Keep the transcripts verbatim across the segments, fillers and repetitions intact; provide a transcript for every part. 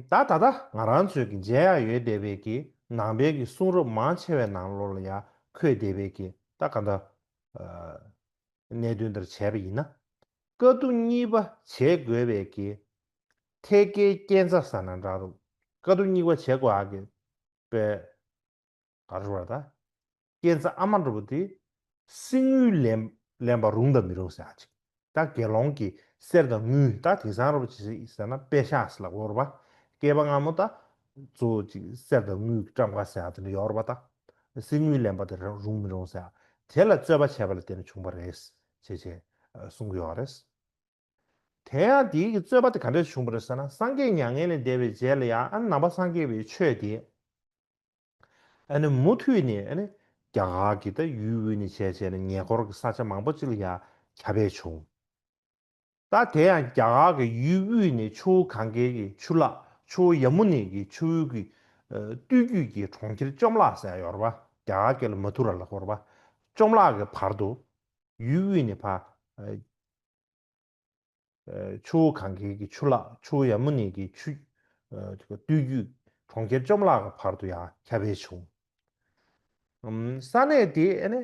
ད་ད་ལྟ་ང་རང་ཚོའི་གི་མཇལ་ཡག་ཡོད་བསྡད་པའི་གི་ནང་པའི་གི་གསུང་རབ་མང་ཆེ་བའི་ནང་ལོགས་ལ་ཡང་འཁོད་བསྡད་པའི་གི་ད་ག་འདྲ་གནད་དོན་ལྟར་བྱས་པ་ཡིན་ན། དཀའ་ཐུབ་གཉིས་པ་བྱེད་དགོས་པའི་གི་ཐད་ཀའི་རྐྱེན་རྩ་ཟེར་ན་འདྲ་རུ། དཀའ་ཐུབ་གཉིས་པ་བྱེད་དགོས་ཡག་གི་པའི་ག་རེ་ཟེར་བ་ད། རྐྱེན་རྩ་ཨ་མ་འདྲ་པོ་དེ་གསེར་དངུལ་ལེན་ལེན་པ་རུང་དང་མི་རུང་ཟེར་ཡག་ཅིག་ད་དགེ་སློང་གི་གསེར་དང་དངུལ་ད་དེང་སང་འདྲ་པོ་ཅིག་ཟེར་ན་པེ་ཤག་ཟེར་ལབ་ཀྱི་ཡོད་རེད་པ། སྐྱེས་པ་སྔ་མོ་ད་གཙོ་བོ་ཅིག་གསེར་དང་དངུལ་གྱི་བཀྲམ་ཀ་ཟེར་ཡག་དེ་འདྲ་ཡོད་རེད་པ་ད། གསེར་དངུལ་ལེན་པ་དེ་རུང་མི་རུང་ཟེར་ཡག་དེ་ལ་རྩོད་པ་བྱས་པ་ལ་བརྟེན་ནས་བྱུང་བ་རེད་ཅེས་ཅེས་གསུང་གི་ཡོད་རེད། དེ་ཡང་དེའི་གི་རྩོད་པ་དེ་ག་འདྲས་བྱུང་བ་རེད་ཟེར་ན། སངས་རྒྱས་མྱ་ངན་ལས་འདས་པའི་རྗེས་ལ་ཡང་ཨ་ནི་ནང་པ་སངས་རྒྱས་པའི་ཆོས་དེ་ཨ་ནི་མུ་མཐུད་ནས་ཨ་ནི་རྒྱ་གར་གྱི་ད་ཡུལ་དབུས་ནས་བྱས་བྱས་ནས་ཉེ་འཁོར་གྱི་ས་ཆ་མང་པོ་ཅིག་ལ་ཡང་ཁྱབ་སྤེལ་བྱུང་། ད་དེ་ཡང་རྒྱ་གར་གྱི་ཡུལ་དབུས་ནས་ཆུ་བོ་གངྒཱའི་གི་ཆུ་ལག་ཆུ་བོ་ཡ་མུ་ནའི་གི་ཆུ་བོའི་གི་ཨ་སྟོད་རྒྱུད་ཀྱི་གྲོང་ཁྱེར་བཅོམ་བརླག་ཟེར་ཡ་ཡོད་རེད་པ། རྒྱ་གར་སྐད་ལ་མ་ཐུ་ར་ལབ་ཀྱི་ཡོད་རེད་པ། བཅོམ་བརླག་གི་བར་དུ་ཡུལ་དབུས་ནས་ཕར་ཨ་ཆུ་བོ་གངྒཱའི་གི་ཆུ་ལག་ཆུ་བོ་ཡ་མུ་ནའི་གི་ཆུ་ཨ་སྟོད་རྒྱུད་གྲོང་ཁྱེར་བཅོམ་བརླག་གི་བར་དུ་ཡང་ཁྱབ་སྤེལ་བྱུང་། ཨམ་ས་གནས་དེ་ཨ་ནི་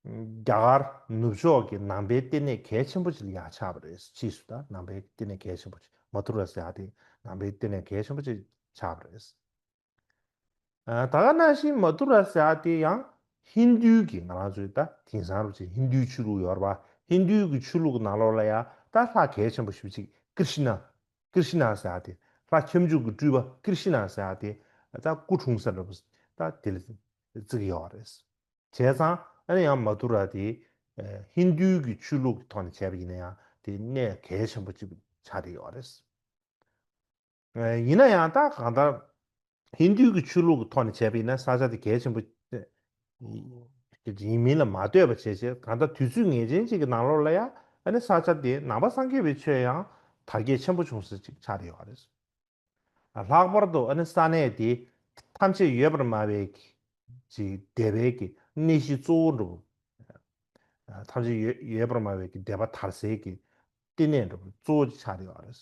རྒྱ་གར་ནུབ་ཕྱོགས་ཀྱི་ནང་པའི་ལྟེ་གནས་གལ་ཆེན་པོ་ཅིག་ལ་ཡང་ཆགས་པ་རེད། ཕྱིས་སུ་ད་ནང་པའི་ལྟེ་གནས་གལ་ཆེན་པོ་ཅིག་མ་ཐུ་ར་ཟེར་ཡག་དེ་ནང་པའི་ལྟེ་གནས་གལ་ཆེན་པོ་ཅིག་ཆགས་པ་རེད། ཨ་ད་ག་ནང་བཞིན་མ་ཐུ་ར་ཟེར་ཡག་དེ་ཡང་ཧིན་རྡུའི་གི་ང་རང་ཚོའི་ད་དེང་སང་རུ་ཆེ་ཧིན་རྡུའི་ཆོས་ལུགས་ཡོད་རེད་པ། ཧིན་རྡུའི་གི་ཆོས་ལུགས་གི་ནང་ལོགས་ལ་ཡང་ད་ལྷ་གལ་ཆེན་པོ་ཞེ་པོ་ཅིག་ཀིར་ཤི་ན། ཀིར་ཤི་ན་ཟེར་ཡག་དེ་ལྷ་ཁྱབ་འཇུག་གི་སྤྲུལ་པ་ཀིར་ཤི་ན་ཟེར་ཡག་དེ་ད་སྐུ་འཁྲུངས་ས་འདྲ་པོ་ད་དེ་ལ་བརྩི་གི་ཡོད་རེད། བྱས་ཙང་ཨ་ནི་ཡང་མ་ཐུ་ར་དེ་ཨ་ཧིན་རྡུའི་གི་ཆོས་ལུགས་ཀྱི་ཐོག་ནས་བྱས་པ་ཡིན་ན་ཡང་དེ་གནས་གལ་ཆེན་པོ་ཅིག་ཆགས་བསྡད་ཡོད་རེད། ཨ་ཡིན་ན་ཡང་ད་གང་ལྟར་ཧིན་རྡུའི་གི་ཆོས་ལུགས་ཀྱི་ཐོག་ནས་བྱས་པ་ཡིན་ན་ས་ཆ་དེ་གལ་ཆེན་པོ་ཡིན་མིན་ལ་མ་ལྟོས་པ་བྱས་བྱས་གང་ལྟར་དུས་ཚོད་ངེས་ཅན་ཅིག་གི་ནང་ལོགས་ལ་ཡང་ཨ་ནི་ས་ཆ་དེ་ནང་པ་སངས་རྒྱས་པའི་ཆོས་ཡང་དར་རྒྱས་ཆེན་པོ་བྱུང་ས་ཅིག་ཆགས་བསྡད་ཡོད་རེད། ལྷག་པར་དུ་ཨ་ནི་ས་གནས་དེ་ཐམས་ཅད་ཡོད་པར་སྨྲ་བའི་ཅིག་སྡེ་པའི་གི་གནས་གཞི་གཙོ་བོ་འདྲ་པོ། ཐམས་ཅད་ཡོད་ཡོད་པར་སྨྲ་བའི་གི་སྡེ་པ་དར་སའི་གི་ལྟེ་གནས་འདྲ་པོ་གཙོ་བོ་ཅིག་ཆགས་བསྡད་ཡོད་རེད།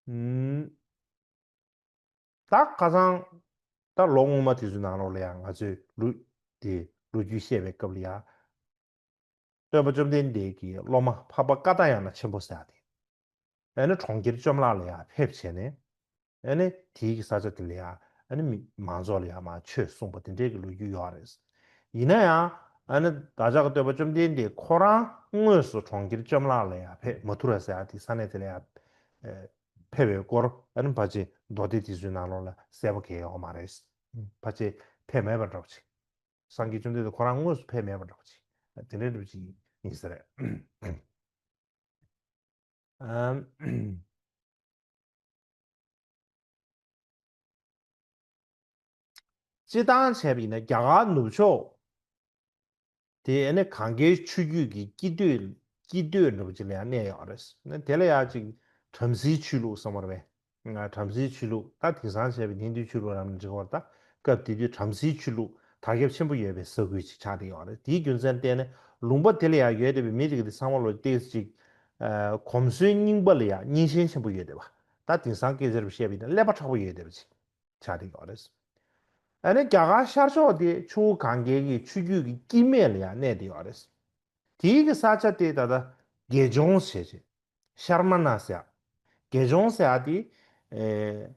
ཨུམ། ད་ཁ་སང་ད་ལོ་སྔོན་མ་དེ་ཚོའི་ནང་ལོགས་ལ་ཡང་ང་ཚོས་ལོ་དེ་ལོ་རྒྱུས་བཤད་པའི་སྐབས་ལ་ཡང་། སྟོན་པ་བཅོམ་ལྡན་འདས་ཀྱི་སློབ་མ་འཕགས་པ་ཀ་ཏ་ཡ་ན་ཆེན་པོ་ཟེར་ཡག་དེ། ཨ་ནི་གྲོང་ཁྱེར་བཅོམ་བརླག་ལ་ཡང་ཕེབས་བྱས་ནས། ཨ་ནི་དེའི་གི་ས་ཆ་དེ་ལ་ཡང་ཨ་ནི་མི་མང་ཚོགས་ལ་ཡང་མར་ཆོས་གསུངས་པ་དེ་འདྲའི་གི་ལོ་རྒྱུས་ཡོད་རེད། ཡིན་ན་ཡང་ཨ་ནི་བདག་ཅག་གི་སྟོན་པ་བཅོམ་ལྡན་འདས་ཁོ་རང་དངོས་སུ་གྲོང་ཁྱེར་བཅོམ་བརླག་ལ་ཡང་ཕེབས། མ་ཐུ་ར་ཟེར་ཡག་དེ་ས་གནས་དེ་ལ་ཡང་ཨ་ཕེབས་པའི་སྐོར་ཨ་ནི་ཕལ་ཆེར་མདོ་སྡེ་དེ་ཚོའི་ནང་ལོགས་ལ་གསལ་པོ་གང་ཡང་ཡོད་མ་རེད། ཕལ་ཆེར་ཕེབས་མེད་པ་འདྲ་པོ་ཅིག་སངས་རྒྱས་བཅོམ་ལྡན་འདས་ཁོ་རང་དངོས་སུ་ཕེབས་མེད་པ་འདྲ་པོ་ཅིག་དེ་འདྲའི་འདྲ་པོ་ཅིག་ཡིན་ས་རེད། ཨམ། སྤྱིར་བཏང་བྱས་པ་ཡིན་ན་རྒྱ་གར་ནུབ་ཕྱོགས་དེ་ཨ་ནི་གངས་སྐྱེས་ཆུ་རྒྱུད་ཀྱི་སྐྱིད་སྟོད་སྐྱིད་སྟོད་འདྲ་པོ་ཅིག་ལ་ཡང་གནས་ཡོད་རེད། དེ་ལ་ཡང་ཅིག་བྲམ་ཟེའི་ཆོས་ལུགས་གསུངས་པ་རེད་པས། བྲམ་ཟེའི་ཆོས་ལུགས་ད་དེང་སང་བྱས་པའི་ཧིན་རྡུའི་ཆོས་ལུགས་རང་ནས་འགྲིག་པར་ད་སྐབས་དེ་དུས་བྲམ་ཟེའི་ཆོས་ལུགས་དར་ཁྱབ་ཆེན་པོ་ཡོད་པའི་ས་ཁུལ་ཅིག་ཆགས་བསྡད་ཡོད་རེད། དེའི་རྒྱུ་མཚན་བརྟེན་ནས་ལུང་པ་དེ་ལ་ཡང་ཡོད་བསྡད་པའི་མི་དེ་ག་དེ་ཚང་མ་ལོ་ཏོག་ཙམ་ཅིག་ཨ་གོམས་སྲོལ་རྙིང་པ་ལ་ཡང་སྙིང་ཤེས་ཆེན་པོ་ཡོད་བསྡད་པ། ད་དེང་སང་སྐད་ཆ་རུ་བཤད་པ་ཡིན་ན་ཀླད་པ་མཁྲེགས་པོ་ཡོད་བསྡད་པ་ཅིག་ཆགས་བསྡད་ཡོད་རེད། ཨ་ནི་རྒྱ་གར་ཤར་ཕྱོགས་དེ་ཆུ་བོ་གངྒཱའི་གི་ཆུ་རྒྱུད་ཀྱི་སྐྱིད་སྨད་ལ་ཡང་གནས་བསྡད་ཡོད་རེད། དེའི་གི་ས་ཆ་དེ་ད་ལྟ་དགེ་སྦྱོང་ཟེར་བྱས། ཤར་མ་ན་ཟེར་ཡག་དགེ་སྦྱོང་ཟེར་ཡག་དེ་ཨེ་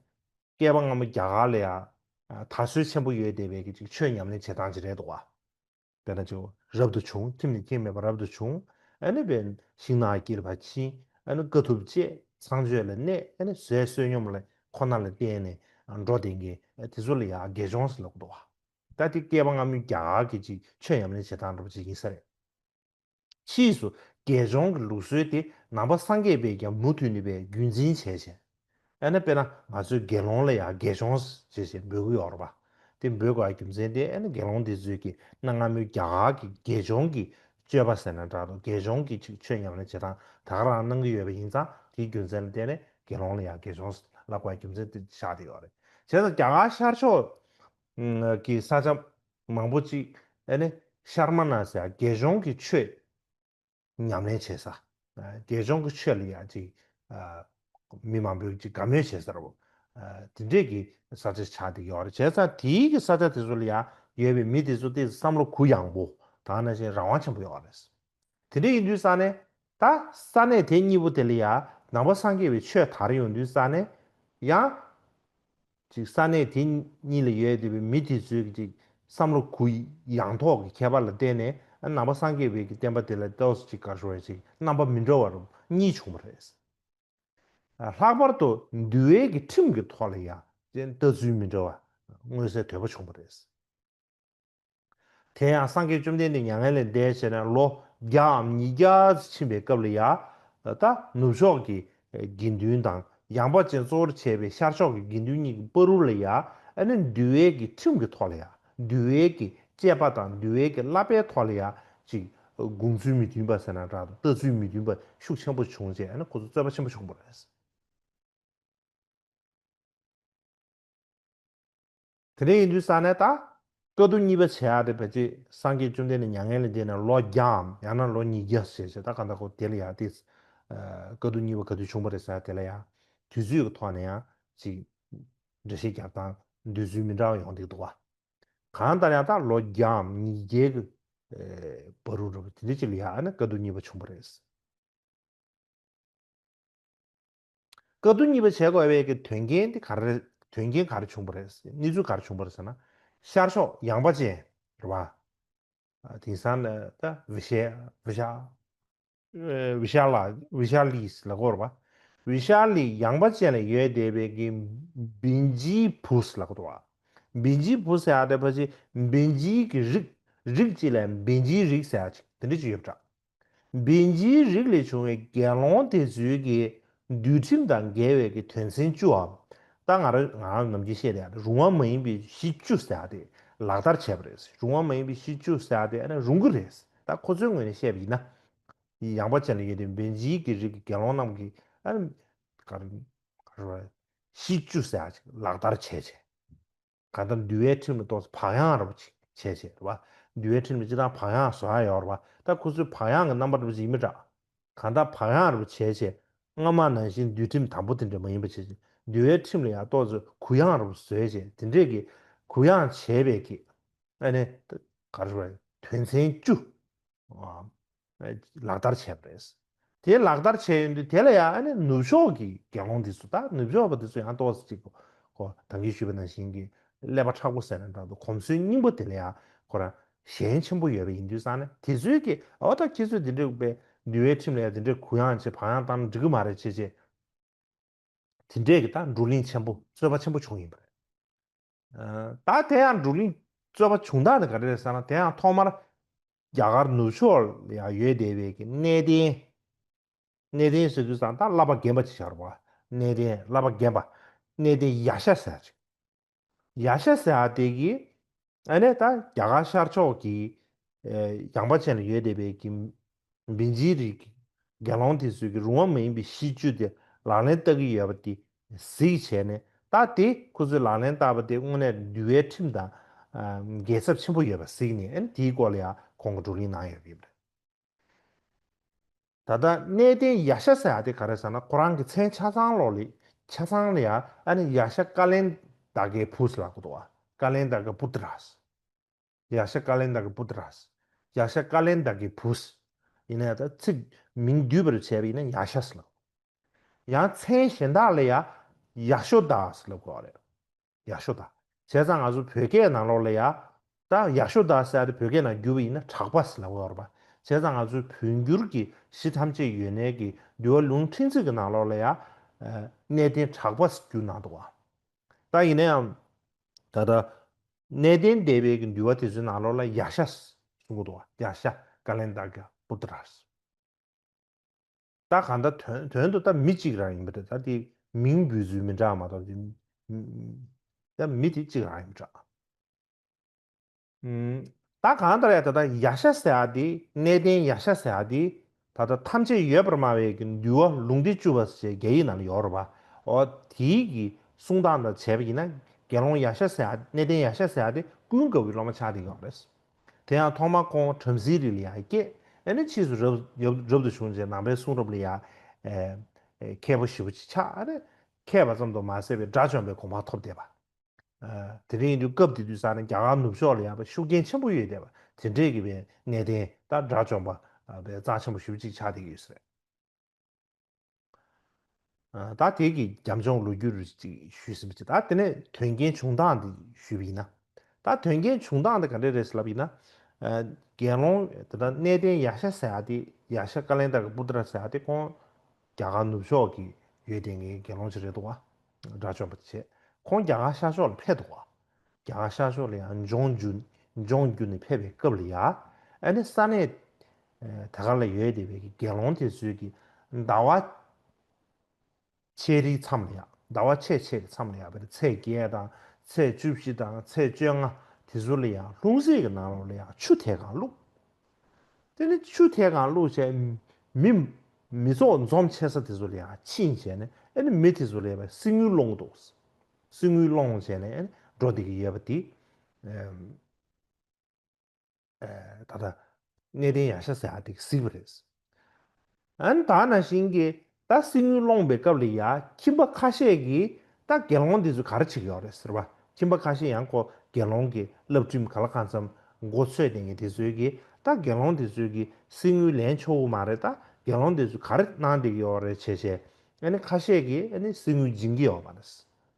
བསྐལ་པ་སྔ་མོ་རྒྱ་གར་ལ་ཡང་དར་སྲོལ་ཆེན་པོ་ཡོད་བསྡད་པའི་གི་ཅིག་ཆོས་ཉམས་ལེན་བྱེད་སྟངས་ཅིག་རེད་འདུག་བ། དཔེར་ན་ཅིག་རབ་ཏུ་བྱུང་། ཁྱིམ་ནས་ཁྱིམ་མེད་པར་རབ་ཏུ་བྱུང་། ཨ་ནི་བས་ཤིང་ནགས་དཀྱིལ་ལ་ཕྱིན། ཨ་ནི་དཀའ་ཐུབ་སྤྱད། ཚངས་སྤྱོད་ལ་གནས། ཨ་ནི་ཟས་བསོད་སྙོམས་ལ་ཁོ་ན་ལ་བརྟེན་ནས་འགྲོ་བསྡད་མཁན་དེ་ཚོ་ལ་ཡང་དགེ་སྦྱོང་ཟེར་ལབ་ཀྱི་འདུག་བ། ད་དེ་བསྐལ་པ་སྔ་མོའི་རྒྱ་གར་གྱི་ཅིག་ཆོས་ཉམས་ལེན་བྱེད་སྟངས་འདྲ་པོ་ཅིག་ཡིན་ས་རེད། ཕྱིས་སུ་དགེ་སྦྱོང་གི་ལུགས་སྲོལ་དེ་ནང་པ་སངས་རྒྱས་པས་ཀྱང་མུ་མཐུད་ནས་པའི་རྒྱུན་འཛིན་བྱས་བྱས། ཨ་ནི་དཔེར་ན་ང་ཚོའི་དགེ་སློང་ལ་ཡང་དགེ་སྦྱོང་ཞེས་ཞེས་འབོད་ཀྱི་ཡོད་རེད་པ། དེ་འབོད་དགོས་པའི་རྒྱུ་མཚན་དེ་ཨ་ནི་དགེ་སློང་དེ་ཚོས་ཀྱི་གནའ་སྔ་མོའི་རྒྱ་གར་གྱི་དགེ་སྦྱོང་གི་སྤྱོད་པ་ཟེར་ན་འདྲ་འདུག་དགེ་སྦྱོང་གི་ཅིག་ཆོས་ཉམས་ལེན་བྱེད་སྟངས་ད་ག་རང་གནང་གི་ཡོད་པ་ཡིན་ཙང་དེའི་རྒྱུ་མཚན་ལ་བརྟེན་ནས་དགེ་སློང་ལ་ཡང་དགེ་སྦྱོང་ལབ་དགོས་པའི་རྒྱུ་མཚན་དེ་ཆགས་བསྡད་ཡོད་རེད། བྱས་ཙང་རྒྱ་གར་ཤར་ཕྱོགས་ཀྱི་ས་ཆ་མང་པོ་ཅིག་ཨ་ནི་ཤར་མ་ན་ཟེར་དགེ་སྦྱོང་གི་ཆོས་ཉམས་ལེན་བྱེད་ས། དགེ་སྦྱོང་གི་ཆོས་ལ་ཡང་ཅིག་མི་མང་པོས་ཅིག་དགའ་མོས་བྱེད་ས་རེད། དེ་འདྲས་ཀྱི་ས་ཆ་ཆགས་བསྡད་ཡོད་རེད། བྱས་ཙང་དེའི་གི་ས་ཆ་དེ་ཚོ་ལ་ཡང་ཡོད་པའི་མི་དེ་ཚོ་དེ་བསམ་བློ་གུ་ཡངས་པོ་དང་ནང་བཞིན་རང་དབང་ཆེན་པོ་ཡོད་རེད། དེ་འདྲ་ཡིན་དུས་ཙང་ནས་ད་ས་གནས་དེ་གཉིས་པོ་དེ་ལ་ཡང་ནང་པ་སངས་རྒྱས་པའི་ཆོས་དར་ཡོང་དུས་ཙང་ནས་ཡང་ཅིག་ས་གནས་དེ་གཉིས་ལ་ཡོད་བསྡད་པའི་མི་དེ་ཚོའི་ཅིག་བསམ་བློ་གུ་ཡངས་ཐོག་གི་ཁྱད་པར་ལ་བརྟེན་ནས་ནང་པ་སངས་རྒྱས་པའི་གི་བསྟན་པ་དེ་ལ་ཏོག་ཙམ་ཅིག་ག་རེ་ཞུ་དགོས་རེད། ཅིག་རྣམ་པ་མི་འདྲ་བ་རུ་གཉིས་བྱུང་བ་རེད། ལྷག་པར་དུ་འདུལ་བའི་གི་ཁྲིམས་ཀྱི་ཐོག་ལ་ཡང་ལྟ་ཚུལ་མི་འདྲ་བ་མངོན་གསལ་དོད་པོ་བྱུང་བ་རེད། དེ་ཡང་སངས་རྒྱས་བཅོམ་ལྡན་འདས་མྱ་ངན་ལས་འདས་བྱས་ནས་ལོ་བརྒྱའམ་ཉིས་བརྒྱ་ཙམ་ཕྱིན་པའི་སྐབས་ལ་ཡང་ད་ནུབ་ཕྱོགས་ཀྱི་དགེ་འདུན་དང་ཡངས་པ་ཅན་གཙོ་བོར་བྱས་པའི་ཤར་ཕྱོགས་ཀྱི་དགེ་འདུན་གཉིས་ཀྱི་བར་དུ་ལ་ཡང་ཨ་ནི་འདུལ་བའི་གི་ཁྲིམས་ཀྱི་ཐོག་ལ་ཡང་འདུལ་བའི་གི་བཅས་པ་དང་འདུལ་བའི་གི་བསླབ་པའི་ཐོག་ལ་ཡང་ཅིག་དགོངས་ཚུལ་མི་མཐུན་པ་ཟེར་ན་འདྲ་དང་ལྟ་ཚུལ་མི་མཐུན་པ་ཤུགས་ཆེན་པོ་བྱུང་རྗེས་ཨ་ནི་ཁོ་ཚོ་རྩོད་པ་ཆེན་པོ་བྱུང་བ་རེད། དེ་འདྲ་ཡིན་དུས་ཙང་ནས་ད་བཀའ་བསྡུ་གཉིས་པ་བྱེད་ཡག་དེ་ཕལ་ཆེར་སངས་རྒྱས་བཅོམ་ལྡན་འདས་མྱ་ངན་ལས་འདས་ནས་ལོ་བརྒྱའམ་ཡང་ན་ལོ་ཉིས་བརྒྱ་ཞེས་བྱས་ད་གང་ལྟར་ཁོ་དེ་ལ་ཡང་དེ་བཀའ་བསྡུ་གཉིས་པ་ག་དུས་བྱུང་བ་རེད་ཟེར་ཡག་དེ་ལ་ཡང་དུས་ཚོད་ཀྱི་ཐོག་ནས་ཡང་ཅིག་འགྲེལ་བཤད་རྒྱག་སྟངས་འདོད་ཚུལ་མི་འདྲ་བ་ཡོང་བསྡད་འདུག་བ། གང་ལྟར་ཡང་ད་ལོ་བརྒྱའམ་ཉིས་བརྒྱའི་གི་བར་དུ་འགྲོ་བ་དེ་འདྲ་ཅིག་ལ་ཡང་ཨ་ནི་བཀའ་བསྡུ་གཉིས་པ་བྱུང་བ་རེད། བཀའ་བསྡུ་གཉིས་པ་བྱེད་དགོས་པའི་གི་དོན་རྐྱེན་དེ་ག་རེ་དོན་རྐྱེན་ག་རེ་བྱུང་བ་རེད། གནས་ཚུལ་ག་རེ་བྱུང་བ་རེད་ཟེར་ན། ཤར་ཕྱོགས་ཡངས་པ་ཅན་རེད་བ། དེང་སང་ནི་ད་བི་ཤ་བི་ཤ་བི་ཤ་ལ་བི་ཤ་ལིས་ལབ་ཀྱི་ཡོད་རེད་བ། བི་ཤ་ལི་ཡངས་པ་ཅན་ལ་ཡོད་བསྡད་པའི་གི་བིན་ཇིའི་བུས་ལབ་ཀྱི་འདུག་བ། བིན་ཇིའི་བུ་ཟེར་ཡག་དེ་ཕལ་ཆེར་བིན་ཇིའི་གི་རིགས་རིགས་གཅིག་ལ་བིན་ཇིའི་རིགས་ཟེར་ཡག་ཅིག་དེ་འདྲ་ཅིག་ཡོད་པ་འདྲ། བིན་ཇིའི་རིགས་ལས་བྱུང་བའི་དགེ་སློང་དེ་ཚོའི་གི་འདུལ་ཁྲིམས་དང་འགལ་བའི་གི་དོན་ཚན་བཅུའམ། ད་ང་རང་ང་རང་ནམ་རྒྱུན་བཤད་བསྡད་ཡག་དེ་རུང་བ་མ་ཡིན་པའི་གཞི་བཅུ་ཟེར་ཡག་དེ་ལག་བསྟར་བྱས་པ་རེད། རུང་བ་མ་ཡིན་པའི་གཞི་བཅུ་ཟེར་ཡག་དེ་ཨ་ནི་རུང་གི་རེད། ད་ཁོ་ཚོའི་ངོས་ནས་བཤད་པ་ཡིན་ན། ཡངས་པ་ཅན་ལ་ཡོད་དེ་བིན་ཇིའི་གི་རིགས་ཀྱི་དགེ་སློང་རྣམས་ཀྱིས་ཨ་ནི་ག་རེ་ག་རེ་གཞི་བཅུ་ཟེར་ཡག་ཅིག་ལག་བསྟར་བྱས་བྱས། གང་ལྟར་འདུལ་བའི་ཁྲིམས་ལ་ཏོག་ཙམ་བག་ཡངས་ར་བ་ཅིག་བྱས་བྱས་རེད་བ། འདུལ་བའི་ཁྲིམས་ལ་སྤྱིར་བཏང་བག་ཡངས་བཟོ་ཡག་ཡོད་རེད་བ། ད་ཁོ་ཚོས་བག་ཡངས་ཀྱི་རྣམ་པ་འདྲ་བ་ཅིག་ཡིན་མིན་འདྲ། གང་ལྟར་བག་ཡངས་ར་བ་བྱས་བྱས་སྔ་མ་ནང་བཞིན་འདུལ་ཁྲིམས་དམ་པོ་དེ་འདྲ་མ་ཡིན་པ་བྱས་བྱས་འདུལ་བའི་ཁྲིམས་ལ་ཡང་ཏོག་ཙམ་གུ་ཡངས་ར་བ་བཟོས་བྱས་དེ་འདྲས་ཀྱི་གུ་ཡངས་བྱས་པའི་གི་ཨ་ནི་ག་རེ་ཞུ་དགོས་རེད། དོན་ཚན་བཅུ། ལག་བསྟར་བྱས་པ་རེད། དེ་ལག་བསྟར་བྱས་ཡོང་དུས་དེ་ལ་ཡང་ཨ་ནི་ནུབ་ཕྱོགས་ཀྱི་དགེ་སློང་འདི་ཚོ་ད་ནུབ་ཕྱོགས་པ་འདི་ཚོ་ཡང་ཏོག་ཙམ་ཅིག་གོ་ད་གིན་ཞུས་པ་ནང་བཞིན་གྱི་ཀླད་པ་མཁྲེགས་པོ་ཟེར་ན་འདྲ་འདུག་གོམས་སྲོལ་རྙིང་པ་དེ་ལ་ཡང་ཁོ་རང་ཞེན་ཆེན་པོ་ཡོད་པ་ཡིན་དུས་ཙང་ནས་དེ་ཚོས་ཀྱི་འོ་ད་ཁྱེད་ཚོས་འདི་འདྲའི་པའི་འདུལ་བའི་ཁྲིམས་ལ་ཡང་འདི་འདྲའི་གུ་ཡངས་བྱེད་བག་ཡངས་བཏང་ན་འགྲིག་གི་མ་རེད་བྱས་བྱས། དེ་འདྲས་ཀྱི་ད་བགྲོ་གླེང་ཆེན་པོ་རྩོད་པ་ཆེན་པོ་བྱུང་ཡིན་པ་རེད། ད་དེ་ཡང་བགྲོ་གླེང་རྩོད་པ་བྱུང་སྟངས་དེ་ག་རེ་རེད་ཟེར་ན། དེ་ཡང་ཐོག་མར་རྒྱ་གར་ནུབ་ཕྱོགས་ལ་ཡང་ཡོད་བསྡད་པའི་གི་གནས་བརྟན། གནས་བརྟན་ཟེར་དུས་ཙང་ད་བསླབ་པ་རྒན་པ་ཅིག་ཆགས་རེད་པ། གནས་བརྟན་བསླབ་པ་རྒན་པ། གནས་བརྟན་ཡ་ཤ་ཟེར་ཅིག་ཡ་ཤ་ཟེར་ཡ་དེ་གི་ཨ་ནི་ད་རྒྱ་གར་ཤར་ཕྱོགས་ཀྱི་ཡངས་པ་ཅན་ལ་ཡོད་བསྡད་པའི་གི་བིན་ཇིའི་རིགས་ཀྱི་དགེ་སློང་དེ་ཚོས་ཀྱི་རུང་བ་མ་ཡིན་པའི་གཞི་བཅུ་དེ་ལག་ལེན་བསྟར་གྱི་ཡོད་པ་དེ་གཟིགས་བྱས་ནས། ད་དེ་ཁོ་ཚོས་ལག་ལེན་བསྟར་བ་དེ་དངོས་གནས་འདུལ་བའི་ཁྲིམས་དང་འགལ་ཚབས་ཆེན་པོ་ཡོད་པ་གཟིགས་ནས། ཨ་ནི་དེའི་སྐོར་ལ་ཡང་ཁོང་གིས་བགྲོ་གླེང་གནང་ཡོད་པ་ཡིན་པ་རེད། ད་ལྟ་གནས་བརྟན་ཡ་ཤ་ཟེར་ཡ་དེ་ག་རེ་ཟེར་ན། ཁོ་རང་གི་མཚན་ཆ་ཚང་ལོག་ལ་ཆ་ཚང་ལ་ཡ་ཨ་ནི་ཡ་ཤ་ཀ་ལན་ད་ཀའི་བུ་ཟེར་ལབ་ཀྱི་འདུག་བ། ཀ་ལན་ད་ཀའི་པུ་ཏྲ། ཡ་ཤ་ཀ་ལན་ད་ཀའི་པུ་ཏྲ། ཡ་ཤ་ཀ་ལན་ད་ཀའི་བུ། ཡིན་ན་ཡང་ད་ཚིག་མིང་བསྡུས་པར་བྱས་པ་ཡིན་ན་ཡ་ཤ་ཟེར་ལབ། ཡང་མཚན་གཞན་དག་ལ་ཡ་ཡ་ཤོ་དཱ་ཟེར་ལབ་དགོས་པ་རེད། ཡ་ཤོ་དཱ། བྱས་ཙང་ང་ཚོ་བོད་སྐད་ནང་ལོགས་ལ་ཡ། ད་ཡ་ཤོ་དཱ་ཟེར་ཡ་དེ་བོད་སྐད་ནང་བསྒྱུར་བ་ཡིན་ན་གྲགས་པ་ཟེར་ལབ་ཀྱི་ཡོད་རེད་པ། བྱས་ཙང་ང་ཚོའི་བོད་འགྱུར་གྱི་གཞི་ཐམས་ཅད་ཡོད་ནའི་གི་འདུལ་བ་ལུང་ཕྲན་ཚེགས་ཀྱི་ནང་ལོགས་ལ་ཡ། ཨ་གནས་བརྟན་གྲགས་པ་ཟེར་བསྒྱུར་གནང་འདུག་བ། ད་ཡིན་ན་ཡང་། ད་ལྟ་གནས་བརྟན་སྡེ་པའི་གི་འདུལ་བ་དེ་ཚོའི་ནང་ལོགས་ལ་ཡ་ཤ་གསུང་གི་འདུག་བ། ཡ་ཤ་ཀ་ལན་ད་ཀ་པུ་ཏྲ། ད་གང་ལྟར་དོན་དོན་དུ་ད་མི་གཅིག་རང་ཡིན་པ་རེད། ད་དེ་མིང་འབོད་ཚུལ་མི་འདྲ་མ་གཏོགས་དེ། ད་མི་དེ་གཅིག་རང་ཡིན་པ་འདྲ། ཨུམ། ད་གང་ལྟར་ཡ་ད་ལྟ་ཡ་ཤ་ཟེར་ཡ་དེ་གནས་བརྟན་ཡ་ཤ་ཟེར་ཡ་དེ་ད་ལྟ་ཐམས་ཅད་ཡོད་པར་སྨྲ་བའི་གི་འདུལ་བ་ལུང་སྡེ་བཅུ་པ་ཞེས་རྒྱ་ཡིག་ནང་ལ་ཡོད་རེད་པ། འོ་དེའི་གི་གསུང་སྟངས་དང་བྱས་པ་ཡིན་ན་དགེ་སློང་ཡ་ཤ་ཟེར་ཡ་གནས་བརྟན་ཡ་ཤ་ཟེར་ཡ་དེ་ཀུན་དགའ་བོའི་སློབ་མ་ཆགས་བསྡད་ཡོད་རེད། དེ་ཡང་ཐོག་མར་ཁོང་བྲམ་ཟེའི་རིགས་ལ་ཡང་སྐྱེས། ཨ་ནི་ཕྱིས་སུ་རབ་རབ་རབ་ཏུ་བྱུང་རྗེས་ནང་པའི་གསུང་རབ་ལ་ཡང་ཨེ་ མཁས་པོ་ཞེ་པོ་ཅིག་ཆགས། ཨ་ནི་མཁས་པ་ཙམ་དུ་མ་ཟད་པའི་དགྲ་བཅོམ་པའི་གོ་འཕང་ཐོབ་བསྡད་པ། དེ་རིང་དུས་སྐབས་དེ་དུས་ས་ནས་རྒྱ་གར་ནུབ་ཕྱོགས་ལ་ཡང་ཤུགས་རྐྱེན་ཆེན་པོ་ཡོད་བསྡད་པ་དེ་འདྲས་ཀྱི་བའི་གནས་བརྟན་ད་དགྲ་བཅོམ་པ་བའི་རྩ་ཆེན་པོ་ཞེ་པོ་ཅིག་ཆགས་བསྡད་ཀྱི་ཡོད་ས་རེད། ད་དེ་གི་རྒྱབ་ལྗོངས་ལོ་རྒྱུས་རུ་ཅིག་ཞུས་ཟིན་པ་ཅིག་ད་དེ་ནས་དོན་རྐྱེན་བྱུང་སྟངས་འདི་ཞུས་པ་ཡིན་ན། ད་དོན་རྐྱེན་བྱུང་སྟངས་འདི་ག་འདྲས་རེད་ཟེར་ལབ་ཡིན་ན། དགེ་སློང་དེ་ད་གནས་བརྟན་ཡ་ཤ་ཟེར་ཡ་དེ་ཡ་ཤ་ཀ་ལན་ད་ག་པུ་ཏྲ་ཟེར་ཡ་དེ་ཁོང་རྒྱ་གར་ནུབ་ཕྱོགས་ཀྱི་ཡོད་དེ་ངའི་དགེ་སློང་ཅིག་རེད་འདུག་བ། དགྲ་བཅོམ་པ་བྱས་ཁོང་རྒྱ་གར་ཤར་ཕྱོགས་ལ་ཕེབས་འདུག་བ། རྒྱ་གར་ཤར་ཕྱོགས་ལ་ཡང་ལྗོངས་རྒྱུ་ལྗོངས་རྒྱུ་ནས་ཕེབས་པའི་སྐབས་ལ་ཡ། ཨ་ནི་ས་གནས་དེ་ག་ལ་ཡོད་བསྡད་པའི་དགེ་སློང་དེ་ཚོས་ཀྱི་ཟླ་བ་ཕྱེད་རིའི་མཚམས་ལ་ཡ། ཟླ་བ་ཕྱེད་ཕྱེད་ཀྱི་མཚམས་ལ་ཡ་བར་ཚེས་བརྒྱད་དང་ཚེས་བཅུ་བཞི་དང་ཚེས་བཅོ་ལྔ་དེ་ཚོ་ལ་ཡ་ལྷུང་བཟེད་ཀྱི་ནང་ལོགས་ལ་ཡ་ཆུ་ཐད་གང་བླུགས། དེ་ནི་ཆུ་ཐད་གང་བླུགས་བྱས་མི་མི་ཚོགས་འཛོམས་ཆེ་ས་དེ་ཚོ་ལ་ཡང་ཕྱིན་བྱས་ནས་ཨ་ནི་མི་དེ་ཚོ་ལ་ཡང་གསེར་དངུལ་སློང་འདུག་གསེར་དངུལ་སློང་བྱས་ནས་ཨ་ནི་འགྲོ་བསྡད་ཀྱི་ཡོད་པ་དེ་ཨ་ད་ལྟ་གནས་བརྟན་ཡ་ཤ་ཟེར་ཡ་དེ་གཟིགས་པ་རེད། ཨ་ནི་ད་ནང་བཞིན་གྱི་ད་གསེར་དངུལ་སློང་བའི་སྐབས་ལ་ཡ་ཁྱིམ་པ་ཁ་ཤས་ཀྱིས་ད་དགེ་སློང་འདི་ཚོ་ག་རེ་བྱེད་ཀྱི་ཡོད་རེད་ཟེར་བ། ཁྱིམ་པ་ཁ་ཤས་ཡང་ཁོ་དགེ་སློང་གི་བསླབ་ཁྲིམས་ག་ལ་གང་འཚམ་མགོ་ཚོས་བསྡད་མཁན་དེ་ཚོས་ཀྱིས་ད་དགེ་སློང་དེ་ཚོས་ཀྱིས་གསེར་དངུལ་ལེན་ཆོག་གི་མ་རེད། ད་དགེ་སློང་དེ་ཚོས་ག་རེ་གནང་བསྡད་ཀྱི་ཡོད་རེད་བྱས་བྱས་ཨ་ནི་ཁ་ཤས་ཀྱིས་ཨ་ནི་གསེར་དངུལ་སྦྱིན་གྱི་ཡོད་མ་རེད།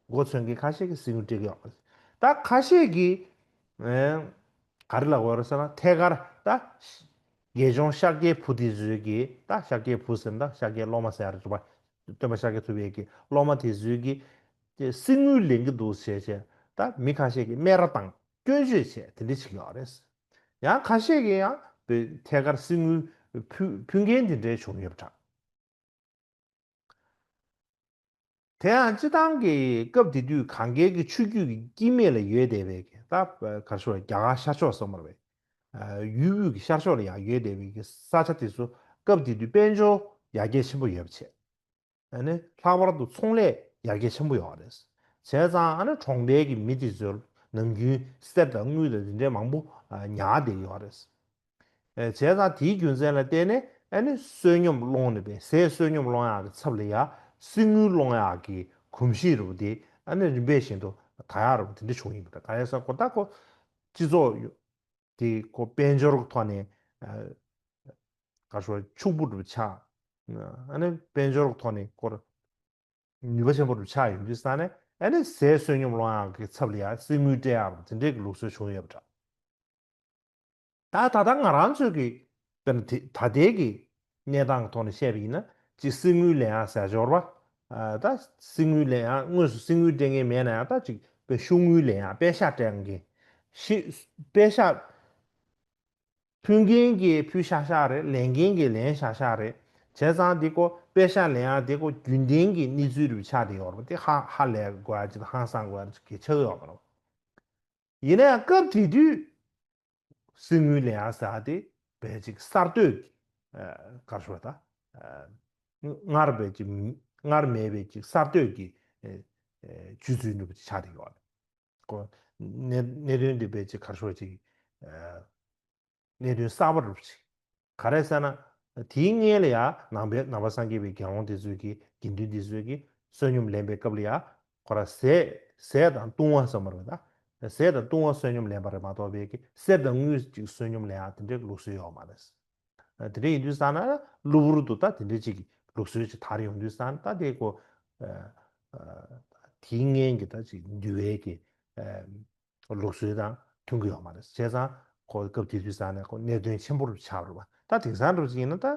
མགོ་ཚོས་མཁན་ཁ་ཤས་ཀྱིས་གསེར་དངུལ་སྤྲད་ཀྱི་ཡོད་མ་རེད། ད་ཁ་ཤས་ཀྱིས་ཨེ། ག་རེ་ལབ་དགོས་རེད་ཟེར་ན་ཐད་ཀར་ད་དགེ་སྦྱོང་ཤཱཀྱའི་བུ་དེ་ཚོས་ཀྱིས་ད་ཤཱཀྱའི་བུ་ཟེར་ན་ད་ཤཱཀྱའི་སློབ་མ་ཟེར་ཡ་རེད་པ། སྟོན་པ་ཤཱཀྱ་ཐུབ་པའི་གི་སློབ་མ་དེ་ཚོས་ཀྱིས་དེ་གསེར་དངུལ་ལེན་གྱི་འདུག་ཟེར་བྱས་ད་མི་ཁ་ཤས་ཀྱིས་སྨད་ར་བཏང་སྐྱོན་བརྗོད་བྱས་དེ་འདྲ་བྱེད་ཀྱི་ཡོད་རེད། ཡང་ཁ་ཤས་ཀྱིས་ཡང་ཐད་ཀར་གསེར་དངུལ་ཕུལ་ཕུལ་མཁན་དེ་འདྲའི་བྱུང་ཡོད་པ་འདྲ། དེ་ཡང་སྤྱི་བཏང་གི་སྐབས་དེ་དུས་གངས་རྒྱལ་གྱི་ཆུ་རྒྱུད་ཀྱི་སྐྱེད་མེད་ལ་ཡོད་བསྡད་པའི་ད་ག་རེ་ཞུ་དགོས་རྒྱ་གར་ཤར་ཕྱོགས་སོགས་མ་རེད་པས། ཡུལ་དབུས་ཀྱི་ཤར་ཕྱོགས་ལ་ཡང་ཡོད་བསྡད་པའི་གི་ས་ཆ་དེ་ཚོ་སྐབས་དེ་དུས་དཔལ་འབྱོར་ཡར་རྒྱས་ཆེན་པོ་ཡོད་པ་བྱས། ཨ་ནི་ལྷག་པར་དུ་ཚོང་ལས་ཡར་རྒྱས་ཆེན་པོ་ཡོད་རེད། བྱས་ཙང་ཨ་ནི་གྲོང་པའི་གི་མི་དེ་ཚོར་ནམ་རྒྱུན་གསེར་དང་དངུལ་དང་དེ་འདྲའི་མང་པོ་ཉར་བསྡད་ཡོད་རེད། བྱས་ཙང་དེའི་རྒྱུ་མཚན་ལ་བརྟེན་ནས་ཨ་ནི་བསོད་སྙོམས་སློང་ནས་པའི་ཟས་བསོད་སྙོམས་སློང་ཡག་གི་ཚབ་ལ་ཡ་གསེར་དངུལ་སློང་ཡག་གི་གོམས་གཤིས་རུ་དེ་ཨ་ནི་རིམ་པས་བཞིན་དུ་དར་ཡག་རུ་དེ་འདྲ་བྱུང་ཡིན་པ་འདྲ། གང་ཡིན་ཟེར་ན་ཁོ་ད་ཁོ་སྤྱི་ཚོགས་དེ་ཁོ་དཔལ་འབྱོར་གྱི་ཐོག་ནས་ག་རེ་ཞུ་ཕྱུག་པོ་རུ་ཆགས། ཨ་ནི་དཔལ་འབྱོར་གྱི་ཐོག་ནས་ཁོར་ནུས་པ་ཆེན་པོ་རུ་ཆགས་ཡོང་དུས་ཙང་ནས་ཨ་ནི་ཟས་བསོད་སྙོམས་སློང་ཡག་གི་ཚབ་ལ་ཡ་གསེར་དངུལ་སྤྲད་ཡག་རུ་དེ་འདྲའི་གི་ལུགས་སྲོལ་བྱུང་ཡོད་པ་འདྲ། ད་ད་ལྟ་ང་རང་ཚོའི་གི་དཔེར་ན་དེ་ད་ལྟའི་གི་གནས་སྟངས་ཀྱི་ཐོག་ནས་བཤད་པ་ཡིན་ན་ཅིག་གསེར་དངུལ་ལེན་ཡག་ཟེར་ཡག་ཡོད་རེད་པ། ད་གསེར་དངུལ་ལེན་ཡག་དངོས་སུ་གསེར་དངུལ་སྤྲད་མཁན་མེད་ན་ཡང་ད་ཅིག་དཔེ་ཤོག་དངུལ་ལེན་ཡག་པད་ཤག་སྤྲད་མཁན་ཤི་པད་ཤག་ཕུལ་མཁན་གྱིས་ཕུལ་ཤག་ཤག་རེད། ལེན་མཁན་གྱིས་ལེན་ཤག་ཤག་རེད། བྱས་ཙང་འདི་ཀོ་པད་ཤག་ལེན་ཡག་འདི་ཀོ་རྒྱུན་ལྡན་གྱི་གནས་ཚུལ་རུ་ཆགས་བསྡད་ཡོད་རེད་པ། དེ་ཧ་ཧ་ལས་དགོས་ཡག་ཅིག་དང་ཧང་སང་དགོས་ཡག་ཅིག་གི་ཆགས་ཡོད་མ་རེད། ཡིན་ན་ཡང་སྐབས་དེ་དུས་གསེར་དངུལ་ལེན་ཡག་ཟེར་ཡག་དེ་བས་ཅིག་གསར་གཏོད་ཀྱི་ཨ་ག་རེ་ཞུ་དགོས་ད། ཨ་སྔར་བས་ཅིག་སྔར་མེད་པའི་ཅིག་གསར་གཏོད་ཀྱི་ཨ་ཨ་སྤྱོད་ཚུལ་འདྲ་པོ་ཅིག་ཆགས་བསྡད་ཡོད་རེད། ཀོ་གནད་གནད་དོན་འདི་བས་ཅིག་ག་རེ་ཞུ་དགོས་ཅིག་ཨ་གནད་དོན་གསར་པ་རུ་ཅིག་ག་རེ་ཟེར་ན། དེའི་སྔོན་ལ་ཡ་ནང་པའི་ནང་པ་སངས་རྒྱས་པའི་དགེ་སློང་དེ་ཚོས་ཀྱི་དགེ་འདུན་དེ་ཚོས་ཀྱི་བསོད་སྙོམས་ལེན་པའི་སྐབས་ལ་ཡ་ཁོ་ར་ཟས་ཟས་དང་བཏུང་བ་ཟེར་མ་རེད་པ། ད་ཟས་དང་བཏུང་བ་བསོད་སྙོམས་ལེན་པ་རེད་མ་གཏོགས་པའི་གི་གསེར་དང་དངུལ་ཅིག་བསོད་སྙོམས་ལེན་ཡག་དེ་འདྲའི་ལུགས་སྲོལ་ཡོད་མ་རེད། དེ་འདྲ་ཡིན་དུས་ཙང་ན་གློ་བུར་དུ་ད་དེ་འདྲའི་ཅིག་ལུགས་སྲོལ་ཅིག་དར་ཡོང་དུས་ཙང་ན་ད་དེ་ཀོ་ཨ་ཨ་དེའི་སྔོན་གྱི་ད་ཅིག་འདུལ་བའི་གི་ཨ་ལུགས་སྲོལ་དང་མཐུན་གྱི་ཡོད་མ་རེད། བྱས་ཙང་ཁོ་སྐབས་དེ་དུས་ཙང་ནས་ཁོ་གནད་དོན་ཆེན་པོ་རུ་ཆགས་རེད་པ། ད་དེང་སང་འདྲ་ཅིག་ཡིན་ན་ད་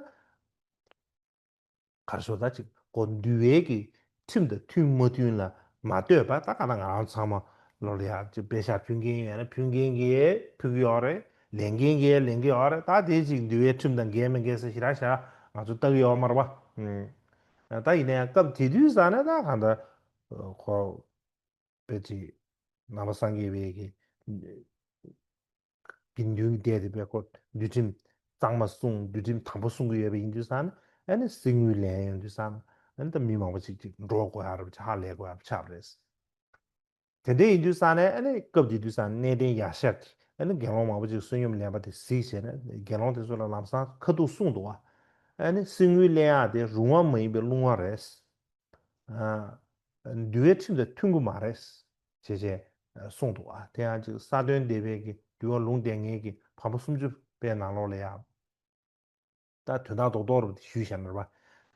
ག་རེ་ཞུ་ད་ཅིག་ཁོ་འདུལ་བའི་གི་ཁྲིམས་དང་མཐུན་མ་མཐུན་ལ་མ་ལྟོས་པ་ད་ག་ད་ང་རང་ཚང་མ་ལོ་ལ་ཡ་ཅིག་པད་ཤག་ཕུལ་མཁན་ཡོད་ན་ཕུལ་མཁན་གྱིས་ཕུལ་གྱི་ཡོད་རེད། ལེན་མཁན་གྱིས་ལེན་གྱི་ཡོད་རེད། ད་དེ་ཅིག་འདུལ་བའི་ཁྲིམས་དང་འགལ་མི་འགལ་ཟེར་ཞེ་དྲག་ཞེ་དྲག་ང་ཚོ་ལྟ་གི་ཡོད་མ་རེད་པ། ཨ་ད་ཡིན་ན་ཡང་སྐབས་དེ་དུས་ཙང་ནས་ད་གང་ལྟར་ཁོ་པའི་ཅིག་ནང་པ་སངས་རྒྱས་པའི་གི་དགེ་འདུན་གྱི་སྡེ་དེ་པའི་ཁོ་འདུལ་ཁྲིམས་གཙང་མ་སྲུང་འདུལ་ཁྲིམས་དམ་པོ་སྲུང་གི་ཡོད་པ་ཡིན་དུས་ཙང་ནས་ཨ་ནི་གསེར་དངུལ་ལེན་ཡོང་དུས་ཙང་ནས་ཨ་ནི་ད་མི་མང་པོ་ཅིག་ཅིག་འགྲོ་དགོས་ཡག་རེད་པ། ཧ་ལས་དགོས་ཡག་ཆགས་པ་རེད། དེ་འདྲ་ཡིན་དུས་ཙང་ནས་ཨ་ནི་སྐབས་དེ་དུས་ཙང་ནས་གནས་བརྟན་ཡ་ཤ་གི་ཨ་ནི་དགེ་སློང་མང་པོ་ཅིག་བསོད་སྙོམས་ལེན་པ་དེ་གཟིགས་བྱས་ནས་དགེ་སློང་དེ་ཚོ་ལ་ལམ་སང་ཁ་ཐུག་གསུངས་འདུག་བ། ཨ་ནི་གསེར་དངུལ་ལེན་ཡག་དེ་རུང་བ་མ་ཡིན་པའི་རླུང་བ་རེད། ཨ། འདུལ་བའི་ཁྲིམས་དང་མཐུན་གྱི་མ་རེད། ཅེས་བྱས་གསུངས་འདུག་ཨ། དེ་ཡང་ཅིག་ས་སྟོན་སྡེ་པའི་གི་འདུལ་བ་ལུང་བསྟན་མཁན་གྱི་བམ་པོ་སུམ་ཅུ་པའི་ནང་ལོགས་ལ་ཡང་། ད་དོན་དག་རྡོག་རྡོག་རུ་ཞུས་བཞག་ན་རེད་པ།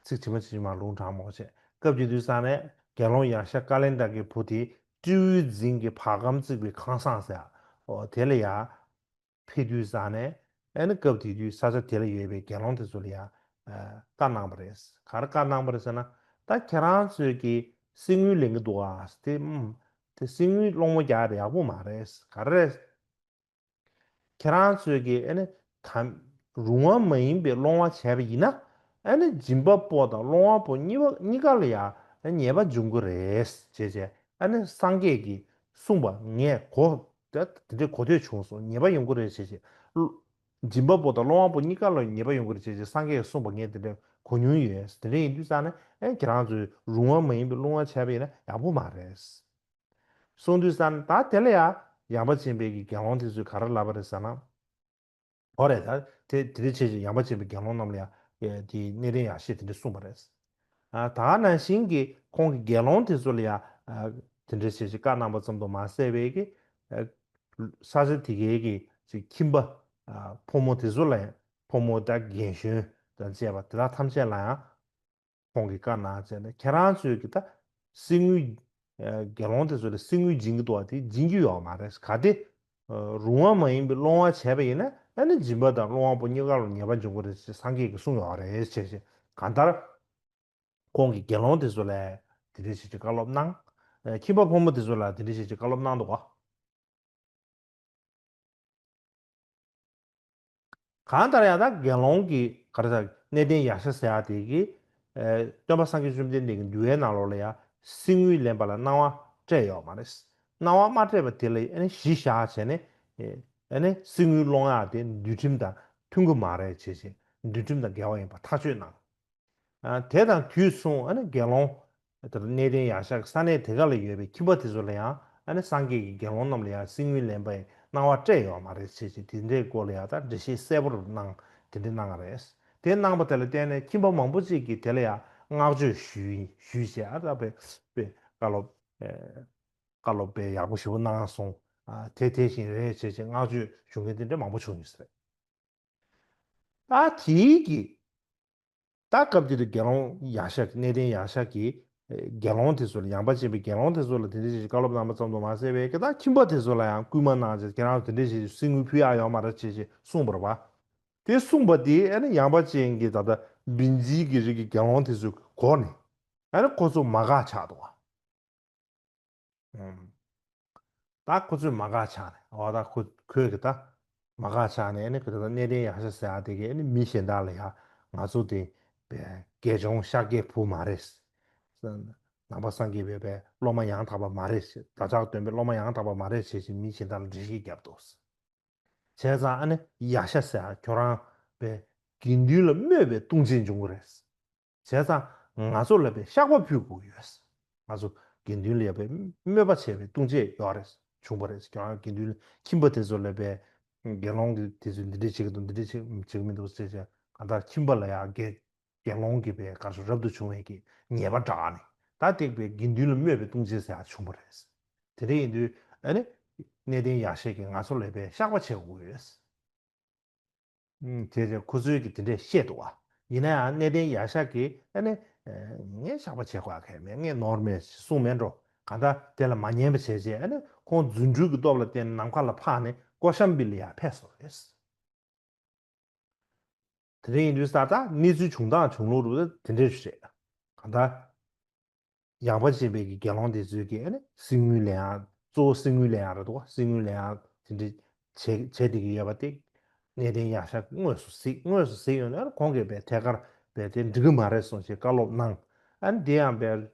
ཚིག་ཇི་མ་ཇི་བཞིན་མར་ལུང་དྲངས་མོ་བྱས། སྐབས་དེ་དུས་ཙང་ནས་དགེ་སློང་ཡག་ཤ་ཀ་ལན་ད་གི་བུ་དེ་སྤྲེའུའི་རྫིང་གི་བ་གམ་བརྩིགས་པའི་ཁང་བཟང་ཟེར། འོ་དེ་ལ་ཡ་ཕེབས་དུས་ཙང་ནས། ཨ་ནི་སྐབས་དེ་དུས་ས་ཆ་དེ་ལ་ཡོད་པའི་དགེ་སློང་དེ་ཚོ་ལ་ཡ་བཀའ་གནང་བ་རེད། ག་རེ་བཀའ་གནང་བ་རེད་ཟེར་ན། ད་ཁྱེད་རང་ཚོས་ཀྱི་གསེར་དངུལ་ལེན་གི་འདུག་ཨ། དེ་ཨམ། དེ་གསེར་དངུལ་སློང་མོ་རྒྱག་ཡག་ཡག་པོ་མ་རེད། ག་རེ་རེད། ཁྱེད་རང་ཚོས་ཀྱིས་ཨ་ནི་ད་རུང་བ་མ་ཡིན་པའི་སློང་བ་བྱས་པ་ཡིན་ན། ཨ་ནི་སྦྱིན་པ་པོ་དང་སློང་བ་པོ་གཉིས་པ་གཉིས་ཀ་ལ་ཡང་ཉེས་པ་འབྱུང་གི་རེད་ཅེས་བྱས། ཨ་ནི་སངས་རྒྱས་ཀྱིས་གསུངས་པ་ངས་གོ། དེ་འདྲའི་གོ་ཐོས་བྱུང་སོང་། ཉེས་པ་ཡོང་གི་རེད་ཅེས་བྱས། སྦྱིན་པ་པོ་དང་སློང་བ་པོ་གཉིས་ཀ་ལ་ཉེས་པ་ཡོང་གི་རེད་ཅེས་བྱས་སངས་རྒྱས་ཀྱིས་གསུངས་པ་ངས་དེ་འདྲ་གོ་མྱོང་ཡོད། དེ་འདྲ་ཡིན་དུས་ཙང་ནས་ཨ་ནི་ཁྱེད་རང་ཚོས་རུང་བ་མ་ཡིན་པའི་སློང་བ་བྱས་པ་ཡིན་ན་ཡག་པོ་མ་རེད། གསུངས་དུས་ཙང་ད་དེ་ལ་ཡང་ཡངས་པ་ཅན་པའི་གི་དགེ་སློང་དེ་ཚོས་ག་རེ་ལབ་པ་རེད་ཟེར་ན། འོ་རེད། ད་དེ་དེ་འདྲའི་ཆེད་ཅིག་ཡངས་པ་ཅན་པའི་དགེ་སློང་རྣམས་ལ་ཡང་དེ་གནས་བརྟན་ཡག་ཤོས་དེ་འདྲ་གསུངས་པ་རེད། ཨ། ད་ག་ནང་བཞིན་གྱི་ཁོང་གི་དགེ་སློང་དེ་ཚོ་ལ་ཡང་དེ་འདྲའི་ཆེད་ཅིག་བཀའ་གནང་པ་ཙམ་དུ་མ་ཟད་པའི་གི་ས་ཆ་དེ་གའི་གི་ཅིག་ཁྱིམ་པ་ཕོ་མོ་དེ་ཚོ་ལ་ཡང་ཕོ་མོ་དང་རྒན་གཞོན་དང་བཅས་པ་དེ་དག་ཐམས་ཅད་ལ་ཡང་། ཁོང་གིས་བཀའ་གནང་བྱས་ནས་ཁྱེད་རང་ཚོས་ཀྱི་ད་གསེར་དངུལ། ཨ། དགེ་སློང་དེ་ཚོ་ལ་གསེར་དངུལ་སྦྱིན་གྱི་འདུག་བ། དེ་སྦྱིན་གྱི་ཡོད་མ་རེད། གལ་ཏེ་རུང་བ་མ་ཡིན་པའི་སློང་བ་བྱས་པ་ཡིན་ན་ཨ་ནི་སྦྱིན་པ་དང་སློང་བ་པོ་གཉིས་ཀ་ལ་ཉེས་པ་འབྱུང་གི་རེད་ཅེས་སངས་རྒྱས་ཀྱིས་གསུངས་ཡོད་རེད་ཅེས་བྱས། གང་ལྟར་ཁོང་གིས་དགེ་སློང་དེ་ཚོ་ལ་དེ་འདྲའི་ཞིག་ཅིག་བཀའ་སློབ་གནང་། ཨ། ཁྱིམ་པ་ཕོ་མོ་དེ་ཚོ་ལ་དེ་འདྲའི་ཞིག་ཅིག་བཀའ་སློབ་གནང་འདུག་ག་གང་ལྟར་ཡང་ད་དགེ་སློང་གི་ག་རེ་ཟེར། གནས་བརྟན་ཡག་ཤོས་ཟེར་ཡག་དེ་གི། ཨ། སྟོན་པ་སངས་རྒྱས་བཅོམ་ལྡན་འདས་ཀྱི་འདུལ་བའི་ནང་ལོགས་ལ་ཡང་གསེར་དངུལ་ལེན་པ་ལ་གནང་བ་སྤྲད་ཡོད་མ་རེད། གནང་བ་མ་སྤྲད་པ་དེ་ལ་ཨ་ནི་གཞི་བཞག་བྱས་ནས། ཨ་ནི་གསེར་དངུལ་སློང་ཡག་དེ་འདུལ་ཁྲིམས་དང་མཐུན་གྱི་མ་རེད་ཅེས་བྱས། འདུལ་ཁྲིམས་དང་འགལ་བ་ཡིན་པ་ཐག་གཅོད་གནང་། ཨ། དེ་དང་དུས་མཚུངས་ཨ་ནི་དགེ་སློང་དེར་གནས་བརྟན་ཡག་ཤོས་ཀྱི་ས་གནས་དེ་ག་ལ་ཡོད་པའི་ཁྱིམ་པ་དེ་ཚོ་ལ་ཡང་ཨ་ནི་སངས་རྒྱས་ཀྱིས་དགེ་སློང་རྣམས་ལ་ཡང་གསེར་དངུལ་ལེན་པའི་གནང་བ་སྤྲད་ཡོད་མ་རེད་ཅེས་བྱས། དེ་འདྲའི་སྐོར་ལ་ཡང་ད་འགྲེལ་བཤད་གསལ་པོར་གནང་། དེ་འདྲ་གནང་བ་རེད། དེ་གནང་པ་དེ་ལ་བརྟེན་ནས་ཁྱིམ་པ་མང་པོ་ཅིག་གིས་དེ་ལ་ཡང་བསྔགས་བརྗོད་ཞུས་ཞུས་བྱས། ཨ། ད་དཔེ་དཔེ་བཀའ་སློབ། ཨེ། བཀའ་སློབ་དཔེ་ཡག་པོ་ཞེ་པོ་གནང་སོང་། ཨ། དེ་དེ་བཞིན་རེད་ཅེས་བྱས་བསྔགས་བརྗོད་ཞུ་མཁན་དེ་འདྲ་མང་པོ་བྱུང་ཡོད་ས་རེད། ད་དེའི་གི། ད་སྐབས་དེ་དུས་དགེ་སློང་ཡག་ཤོས་ཀྱི། གནས་བརྟན་ཡག་ཤོས་ཀྱི་དགེ་སློང་དེ་ཚོ་ལ། ཡངས་པ་ཅན་པའི་དགེ་སློང་དེ་ཚོ་ལ་དེ་འདྲ་ཞིག་བཀའ་སློབ་གནང་པ་ཙམ་དུ་མ་ཟད་པའི་གི་ད་ཁྱིམ་པ་དེ་ཚོ་ལ་ཡང་སྐུལ་མ་གནང་བྱས། ཁྱེད་རང་ཚོ་དེ་འདྲ་ཞིག་གསེར་དངུལ་ཕུལ་ཡག་ཡོད་མ་རེད་ཅེས་ཞིག་གསུངས་པ་རེད་པ། དེ་གསུངས་པ་དེ་ཨ་ནི་ཡངས་པ་ཅན་གྱི་ད་ལྟ་བིན་ཇིའི་གི་རིགས་ཀྱི་དགེ་སློང་དེ་ཚོ་གོ་ནས། ཨ་ནི་ཁོ་ཚོ་མ་དགའ་ཆགས་འདུག་བ། ཨུམ། ད་ཁོ་ཚོས་མ་དགའ་ཆགས་ནས། འོ་ད་ཁོ་ཁོས་གི་ད་མ་དགའ་ཆགས་ནས། ཨ་ནི་གི་ད་གནས་བརྟན་ཡག་ཤོས་ཟེར་ཡག་དེ་གི་ཨ་ནི་མི་གཞན་དག་ལ་ཡང་ང་ཚོ་དེ་དགེ་སྦྱོང་ཤཱཀྱའི་བུ་མ་རེད། ནང་པ་སངས་རྒྱས་པའི་སློབ་མ་ཡང་དག་པ་མ་རེད། བདག་ཅག་སྟོན་པའི་སློབ་མ་ཡང་དག་པ་མ་རེད་ཅེས་བྱས་མི་གཞན་དག་ལ་འགྲེལ་བཤད་བརྒྱབ་འདུག། བྱས་ཙང་ཨ་ནི་ཡག་ཤོས་ཟེར་ཡག་ཁྱོད་རང་པའི་དགེ་འདུན་ལ་དམོད་པའི་ལྟུང་བྱེད་འབྱུང་གི་རེད། བྱས་ཙང་ང་ཚོ་ལ་པའི་བཤགས་པ་ཕུལ་དགོས་ཡོད། ང་ཚོ་དགེ་འདུན་ལ་ཡ་པའི་དམོད་པ་བྱས་པའི་ལྟུང་བྱེད་ཡོད་རེད། བྱུང་བ་རེད། ཁྱོད་རང་དགེ་འདུན་ཁྱིམ་པ་དེ་ཚོ་ལ་པའི་དགེ་སློང་གི་དེ་ཚོས་འདི་འདྲས་བྱེད་ཀྱི་འདུག། འདི་འདྲས་བྱེད་བྱེད་ཀྱི་མི་འདུག་ཟེར་བྱས། གང་ལྟར་ཁྱིམ་པ་ལ་ཡ་དགེ་དགེ་སློང་གི་པའི་ག་རེ་ཟེར། རབ་ཏུ་བྱུང་བའི་གི་ཉེས་པ་བསྒྲགས་ནས། ད་དེ་པའི་དགེ་འདུན་ལ་དམོད་པའི་ལྟུང་བྱེད་ཟེར་ཡག་བྱུང་བ་རེད། དེ་འདྲ་ཡིན་དུས་ཨ་ནི་གནས་བརྟན་ཡག་ཤོས་ཀྱིས་ང་ཚོ་ལ་པའི་བཤགས་པ་བྱེད་དགོས་ཡོད། ཨུམ། དེ་རྗེས་ཁོ་ཚོས་ཀྱིས་དེ་འདྲས་བཤད་འདུག་བ། ཡིན་ན་ཡང་གནས་བརྟན་ཡག་ཤོས་ཀྱིས་ཨ་ནི། ཨེ། ངས་བཤགས་པ་བྱེད་དགོས་ཡག་གང་ཡང་མེད། ངས་ནོར་མེད་གསུངས་མེད་འགྲོ། གང་ལྟར་དེ་ལ་མ་ཉན་པ་བྱས་རྗེས་ཨ་ནི་ཁོང་རྫུ་འཕྲུལ་གྱི་སྟོབས་ལ་བརྟེན་ནས་ནམ་མཁའ་ལ་འཕགས་ནས་ཀོ་ཤམ་བི་ལ་ཡར་ཕེབས་སོང་རེད། དེ་འདྲ་ཡིན་དུས་ས་ད་གནས་ཚུལ་བྱུང་སྟངས་བྱུང་ལུགས་རུ་དེ་འདྲ་རེད། གང་ལྟར། ཡངས་པ་ཅན་པའི་གི་དགེ་སློང་དེ་ཚོས་ཀྱིས་ཨ་ནི་གསེར་དངུལ་ལེན་ཡག། གཙོ་བོ་གསེར་དངུལ་ལེན་ཡག་རེད་འདུག་ག། གསེར་དངུལ་ལེན་ཡག་དེ་འདྲ་བྱས་བྱས་བསྡད་ཀྱི་ཡོད་པ་དེ། གནས་བརྟན་ཡག་ཤོས་དངོས་སུ་གཟིགས། དངོས་སུ་གཟིགས་ཡོང་ནས་ཨ་ནི་ཁོང་གིས་པའི་ཐད་ཀར་པའི་དེ་འགྲིག་གི་མ་རེད་གསུངས་བྱས་བཀའ་སློབ་གནང་། ཨ་ནི་དེ་ཡང་པའི་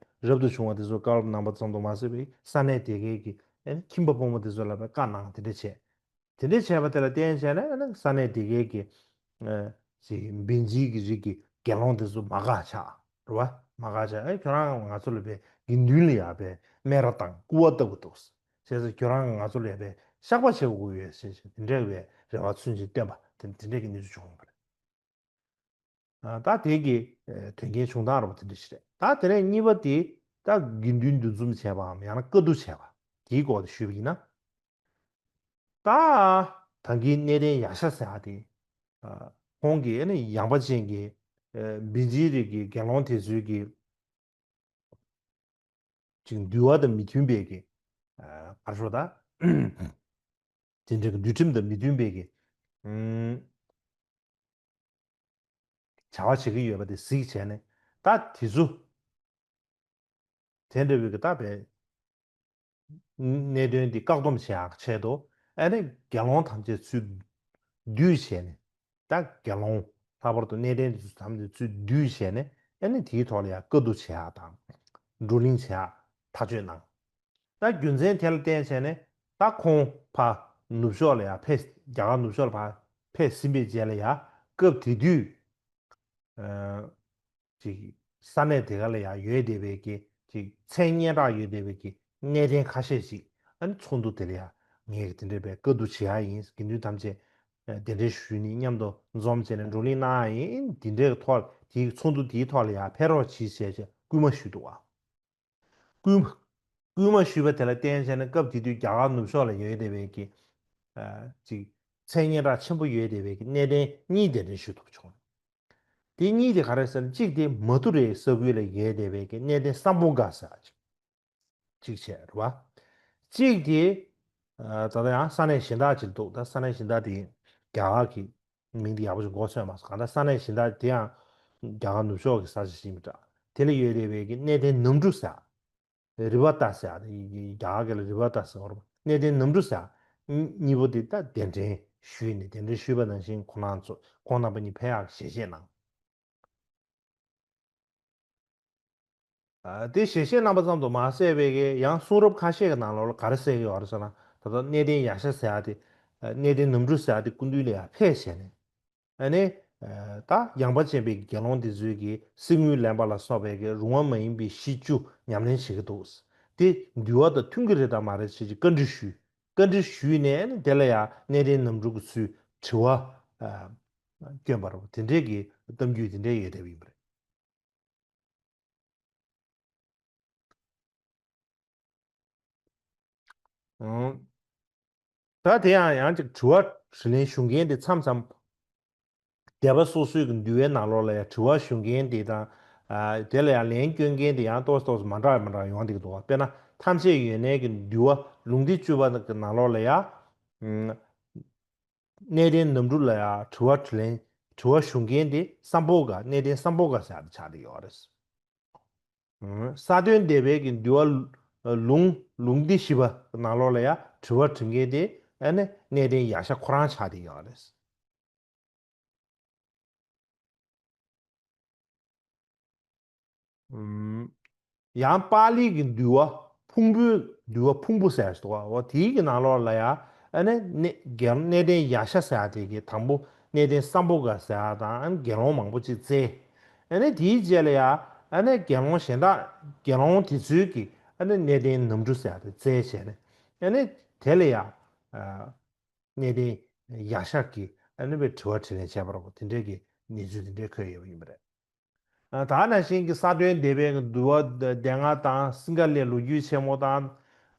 རབ་ཏུ་བྱུང་བ་དེ་ཚོ་བཀའ་སློབ་གནང་པ་ཙམ་དུ་མ་ཟད་པའི་ས་གནས་དེ་གའི་གི་ཨ་ནི་ཁྱིམ་པ་ཕོ་མོ་དེ་ཚོ་ལ་པའི་བཀའ་གནང་། དེ་འདྲ་བྱས། དེ་འདྲ་བྱས་པ་དེ་ལ་བརྟེན་བྱས་ནས་ཨ་ནི་ས་གནས་དེ་གའི་གི། ཨ། ཅིག་བིན་ཇིའི་གི་རིགས་ཀྱི་དགེ་སློང་དེ་ཚོ་མ་དགའ་ཆགས་རེད་བ། མ་དགའ་ཆགས། ཨེ། ཁྱོད་རང་ང་ཚོ་ལ་པའི་དགེ་འདུན་ལ་ཡ་པའི་སྨད་ར་དང་སྐུར་བ་བཏབ་ཀྱི་འདུག། བྱས་ཙང་ཁྱོད་རང་ང་ཚོ་ལ་ཡ་པའི་བཤགས་པ་བྱེད་དགོས་ཡོད་ཟེར་བྱས་དེ་འདྲ་བའི་རེ་བ་ཚུལ་བཞིན་བསྟན་པ་དེ་དེ་འདྲ་གི་གནས་ཚུལ་བྱུང་ཡོད་པ་རེད། ཨ་ད་དེ་གི་ཨ་དོན་རྐྱེན་བྱུང་སྟངས་ར་བ་དེ་འདྲ་ཞིག་རེད། ད་དེ་ནས་གཉིས་པ་དེ་ད་དགེ་འདུན་འདུ་འཛོམས་བྱས་པའམ་ཡང་ན་བཀའ་བསྡུ་བྱས་པ་དེའི་སྐོར་དེ་ཞུས་པ་ཡིན་ན། ད་ད་གིན་གནས་བརྟན་ཡག་ཤ་ཟེར་ཡག་དེ་ཨ་ཁོང་གིས་ཨ་ནི་ཡངས་པ་ཅན་གྱི་ཨ་བིན་ཇིའི་རིགས་ཀྱི་དགེ་སློང་དེ་ཚོའི་གི་ཅིག་འདུལ་བ་དང་མི་མཐུན་པའི་གི་ཨ་ག་རེ་ཞུ་དགོས་ད། དེ་འདྲའི་གི་འདུལ་ཁྲིམས་དང་མི་མཐུན་པའི་གི་ཨུམ་བྱ་བ་བྱེད་ཀྱི་ཡོད་པ་དེ་གཟིགས་བྱས་ནས། ད་དེ་ཚོ་དེ་འདྲ་བའི་གི་ད་བའི་གནད་དོན་འདི་བཀག་སྡོམ་བྱེད་ཡག་ཆེད་དུ་ཨ་ནི་དགེ་སློང་ཐམས་ཅད་ཚུར་བསྡུས་བྱས་ནས། ད་དགེ་སློང་ལྷག་པར་དུ་གནས་བརྟན་དེ་ཚོ་ཐམས་ཅད་ཚུར་བསྡུས་བྱས་ནས་ཨ་ནི་དེའི་ཐོག་ལ་ཡང་བཀའ་བསྡུ་བྱེད་ཡག་དང་བགྲོ་གླེང་བྱེད་ཡག་ཐག་གཅོད་གནང་། ད་རྒྱུ་མཚན་དེ་ལ་བརྟེན་བྱས་ནས་ད་ཁོང་ཕར་ནུབ་ཕྱོགས་ལ་ཡང་ཕེབས། རྒྱ་གར་ནུབ་ཕྱོགས་ལ་ཕར་ཕེབས་ཟིན་པའི་རྗེས་ལ་ཡང་སྐབས་དེ་དུས་ཨ་ཅིག་ས་གནས་དེ་ག་ལ་ཡང་ཡོད་བསྡད་པའི་གི་ཅིག་མཚན་སྙན་གྲགས་ཡོད་བསྡད་པའི་གི་གནས་བརྟན་ཁ་ཤས་ཤིག་ཨ་ནི་ཚོགས་འདུ་དེ་ལ་ཡང་ངས་དེ་འདྲའི་བའི་བཀའ་བསྡུ་བྱེད་ཡག་ཡིན། དགེ་འདུན་ཐམས་ཅད་གདན་འདྲེན་ཞུས་ནས་མཉམ་དུ་འཛོམས་བྱས་ནས་བགྲོ་གླེང་གནང་ཡག་ཡིན། དེ་འདྲའི་ཐོག་དེའི་ཚོགས་འདུ་དེའི་ཐོག་ལ་ཡང་ཕེབས་རོགས་གྱིས་ཞེས་བྱས་སྐུལ་མ་ཞུས་འདུག་བ། སྐུལ་མ་སྐུལ་མ་ཞུས་པ་དེ་ལ་བརྟེན་བྱས་ནས་སྐབས་དེ་དུས་རྒྱ་གར་ནུབ་ཕྱོགས་ལ་ཡོད་བསྡད་པའི་གི་ཨ་ཅིག་མཚན་སྙན་གྲགས་ཆེན་པོ་ཡོད་བསྡད་པའི་གི་གནས་བརྟན་གཉིས་གདན་འདྲེན་ཞུས་འདུག་བྱུང་། དེ་གཉིས་དེ་ག་རེ་ཟེར་ན། གཅིག་དེ་མ་དུ་རའི་ས་ཁུལ་ལ་ཡོད་བསྡད་པའི་གི་གནས་བརྟན་སམ་བྷོ་ག་ཟེར་ཡག་ཅིག་གཅིག་བྱས་རེད་བ། གཅིག་དེ་ཨ་ད་ལྟ་ཡང་ས་གནས་གཞན་དག་ཅིག་འདུག་ད་ས་གནས་གཞན་དག་དེ་རྒྱ་གར་གི་མིང་དེ་ཡག་པོ་ཞིག་མགོ་ཚོས་མ་སོང་། གང་ལྟར་ས་གནས་གཞན་དག་དེ་ཡང་རྒྱ་གར་ནུབ་ཕྱོགས་ཀྱི་ས་ཆ་ཞིག་ཡིན་པ་འདྲ། དེ་ལ་ཡོད་བསྡད་པའི་གི་གནས་བརྟན་ནམ་གྲུ་ཟེར་ཡག་རི་བ་ཏ་ཟེར་ཡག་རྒྱ་གར་སྐད་ལ་རི་བ་ཏ་ཟེར་བ་རེད་པ། གནས་བརྟན་ནམ་གྲུ་ཟེར་ཡག་གཉིས་པོ་དེ་ད་གདན་འདྲེན་ཞུས་ནས། གདན་འདྲེན་ཞུས་པ་ནང་བཞིན་ཁོང་རྣམ་ཚོ་ཁོང་རྣམ་པ་གཉིས་ཕེབས་ཡག་གི་ཞལ་བཞེས་གནང་། ཨ་དེ་ཞལ་བཞེས་གནང་པ་ཙམ་དུ་མ་ཟད་པའི་གི་ཡང་གསུང་རབ་ཁ་ཤས་ཀྱི་ནང་ལོགས་ལ་ག་རེ་གསལ་གྱི་ཡོད་རེད་ཟེར་ན། ད་ལྟ་གནས་བརྟན་ཡག་ཤ་ཟེར་ཡག་དེ་ཨ་གནས་བརྟན་ནམ་གྲུ་ཟེར་ཡག་དེ་སྐུ་མདུན་ལ་ཡར་ཕེབས་བྱས་ནས། ཨ་ནི་ཨ་ད་ཡངས་པ་ཅན་པའི་དགེ་སློང་དེ་ཚོས་ཀྱི་གསེར་དངུལ་ལེན་པ་ལ་སོགས་པའི་གི་རུང་བ་མ་ཡིན་པའི་གཞི་བཅུ་ཉམས་ལེན་བྱེད་ཀྱི་འདུག་དེ་འདུལ་བ་དང་མཐུན་གྱི་རེད་དམ་མ་རེད་ཅེས་ཀྱི་བཀའ་འདྲི་ཞུས། བཀའ་འདྲི་ཞུས་ནས་ཨ་ནི་དེ་ལ་ཡང་གནས་བརྟན་ནམ་གྲུ་གི་ཚུལ་དྲི་བ་ཨ་བསྐྱོན་པ་རེད་པ། དེ་འདྲའི་གི་གཏམ་རྒྱུད་དེ་འདྲའི་ཡོད་བསྡད་པ་ཡིན་པ་རེད། ཨང་། ད་དེ་ཡང་ཡང་ཅིག་དྲི་བ་དྲིས་ལན་ཞུ་མཁན་དེ་མཚམས་མཚམས་སྡེ་པ་སོ་སོའི་གི་འདུལ་བའི་ནང་ལོགས་ལ་ཡང་དྲི་བ་ཞུ་མཁན་དེ་དང་། ཨ་དེ་ལ་ཡང་ལན་སྐྱོན་མཁན་དེ་ཡང་ཏོག་ཙམ་ཏོག་ཙམ་མ་འདྲ་བ་མ་འདྲ་བ་ཡོང་བསྡད་ཀྱི་འདུག་བ། དཔེར་ན་ཐམས་ཅད་ཡོན་གནས་ཀྱི་འདུལ་བ་ལུང་སྡེ་བཅུ་པ་གི་ནང་ལོགས་ལ་ཡང་། ཨང་། གནས་བརྟན་ནམ་གྲུ་ལ་ཡང་དྲི་བ་དྲིས་ལན་དྲི་བ་ཞུ་མཁན་དེ་སམ་བྷོ་ག། གནས་བརྟན་སམ་བྷོ་ག་ཟེར་ཡག་དེ་ཆགས་བསྡད་ཡོད་རེད། ཨང་། ས་དོན་སྡེ་པའི་གི་འདུལ་བ་ལུང་ལུང་སྡེ་བཞི་པ་ནང་ལོགས་ལ་ཡང་དྲི་བ་དྲི་མཁན་དེ་ཨ་ནི་གནས་བརྟན་ཡག་ཤ་ཁོ་རང་ཆགས་བསྡད་ཡོད་རེད། ཨུམ། ཡང་པཱ་ལི་གི་འདུལ་བ་ཕུང་པོའི་འདུལ་བ་ཕུང་པོ་ཟེར་ཞིག་འདུག་བ། འོ་དེའི་གི་ནང་ལོགས་ལ་ཡང་ཨ་ནི་གནས་རྒྱལ་གནས་བརྟན་ཡག་ཤ་ཟེར་ཡག་དེ་གི་དང་པོ་གནས་བརྟན་སམ་བྷོ་ག་ཟེར་ཡག་དང་ཨ་ནི་དགེ་སློང་མང་པོ་ཅིག་བཙལ། ཨ་ནི་དེའི་རྗེས་ལ་ཡང་ཨ་ནི་དགེ་སློང་གཞན་དག་དགེ་སློང་དེ་ཚོའི་གི་ཨ་ནི་གནས་བརྟན་ནམ་གྲུ་ཟེར་ཡག་དེ་བཙལ་བྱས་ནས། ཨ་ནི་དེ་ལ་ཡང་ཨ་གནས་བརྟན་ཡག་ཤ་གིས་ཨ་ནི་བའི་དྲི་བ་དྲིས་ལན་བྱས་པ་རེད་པ། དེ་འདྲའི་གི་གནས་ཚུལ་དེ་འདྲའི་འཁོད་ཡོད་པ་ཡིན་པ་རེད། ཨ་ད་ནང་བཞིན་གྱི་ས་དོན་སྡེ་པའི་འདུལ་བ་སྡེ་ལྔ་དང་སིང་ག་ལའི་ལོ་རྒྱུས་ཆེན་མོ་དང་།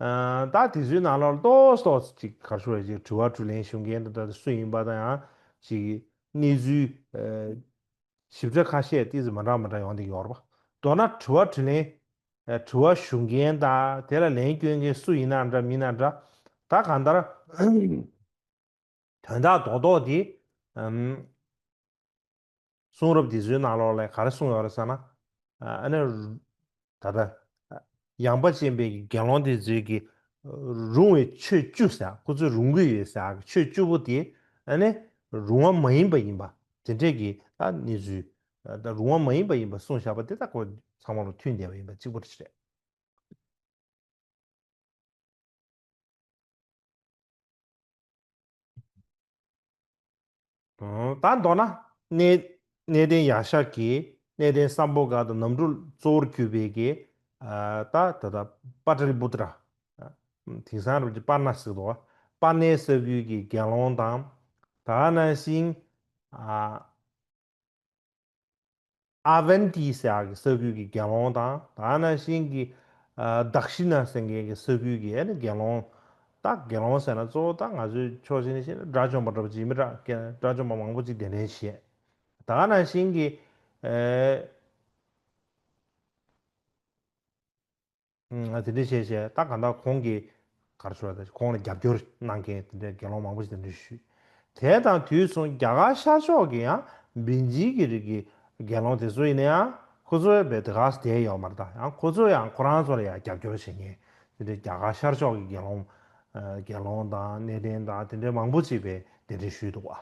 ཨ་ད་དེ་ཚོའི་ནང་ལོགས་ཏོག་ཙམ་ཅིག་ག་རེ་ཞུ་དགོས་རེད། ཅིག་དྲི་བ་དྲིས་ལན་ཞུ་མཁན་དེ་འདྲ་སུ་ཡིན་པ་དང་། ཡང་ཅིག་གནས་ཚུལ་ཨ་ཞིབ་ཕྲ་ཁ་ཤས་ཏོག་ཙམ་མ་འདྲ་མ་འདྲ་ཡོང་བསྡད་ཡོད་རེད་པ། མདོར་ན་དྲི་བ་དྲིས་ལན། ཨ་དྲི་བ་ཞུ་མཁན་དང་དེ་ལ་ལན་སྐྱོན་མཁན་སུ་ཡིན་ན་འདྲ་མིན་ན་འདྲ། ད་གང་ལྟར་དོན་དག་རྡོག་རྡོག་དེ་ཨམ་གསུང་རབ་འདི་ཚོའི་ནང་ལོགས་ལ་ག་རེ་གསུངས་ཡོད་རེད་ཟེར་ན། ཨ་ནི་ད་ལྟ་ཡངས་པ་ཅན་པའི་དགེ་སློང་དེ་ཚོའི་གི་རུང་བའི་ཆོས་བཅུ་ཟེར། ཁོ་ཚོས་རུང་གི་ཡོད་ཟེར་ཡག་གི་ཆོས་བཅུ་པོ་དེ་ཨ་ནི་རུང་བ་མ་ཡིན་པ་ཡིན་པ་དེ་འདྲས་ཀྱི་ད་གནས་ཚུལ། ད་རུང་བ་མ་ཡིན་པ་ཡིན་པ་གསུངས་བཞག་པ་དེ་ད་ཁོ་ཚང་མ་ལ་མཐུན་བསྡད་པ་ཡིན་པ་གཅིག་པུ་རེད། ད་མདོར་ན་གནས་གནས་བརྟན་ཡག་ཤ་གིས་གནས་བརྟན་སམ་བྷོ་ག་དང་ནམ་གྲུ་གཙོ་བོར་གྱུར་པའི་གི་ད་ད་ད་པ་ཏ་ལི་པུ་ཏྲ། དེང་སང་རུ་ཀྱི་པར་ན་ཟེར་དོ། པར་ནའི་ས་ཁུལ་གྱི་དགེ་སློང་དང་། ད་ག་ནང་བཞིན། ཨ་ཝན་ཏི་ཟེར་ཡག་གི་ས་ཁུལ་གྱི་དགེ་སློང་དང་། ད་ནང་བཞིན་གྱི་ཨ་དཀཤི་ན་ཟེར་མཁན་གྱི་ས་ཁུལ་གྱི་ཨ་ནི་དགེ་སློང་། ད་དགེ་སློང་ཟེར་ན་གཙོ་བོ་ད་ང་ཚོའི་ཕྱོགས་གཅིག་ནས་བཤད་ན་དགྲ་བཅོམ་པ་འདྲ་པོ་ཅིག་ཡིན་པ་འདྲ། དགྲ་བཅོམ་པ་མང་པོ་ཅིག་གདན་འདྲེན་བྱས། ད་ག་ནང་བཞིན་གྱི་ཨེ། ཨ་དེ་འདྲ་བྱས་བྱས་ད་གང་ལྟར་ཁོང་གིས་ག་རེ་ཞུ་བ་དང་། ཁོང་ལ་རྒྱབ་སྐྱོར་གནང་མཁན་དེ་འདྲའི་དགེ་སློང་མང་པོ་ཞིག་དེ་འདྲ་ཞུས། དེ་དང་དུས་མཚུངས་རྒྱ་གར་ཤར་ཕྱོགས་ཀྱི་ཡང་བིན་ཇི་གི་རིགས་ཀྱི་དགེ་སློང་དེ་ཚོ་ཡིན་ན་ཡང་ཁོ་ཚོ་བས་དེ་ག་ས་བསྡད་ཡོད་མ་རེད། ད་ཡང་ཁོ་ཚོ་ཡང་ཁོ་རང་ཚོ་ལ་ཡང་རྒྱབ་སྐྱོར་བྱེད་མཁན་དེ་འདྲའི་རྒྱ་གར་ཤར་ཕྱོགས་ཀྱི་དགེ་སློང་། ཨ་དགེ་སློང་དང་གནས་བརྟན་དང་དེ་འདྲའི་མང་པོ་ཅིག་བས་དེ་འདྲ་ཞུས་འདུག་བ།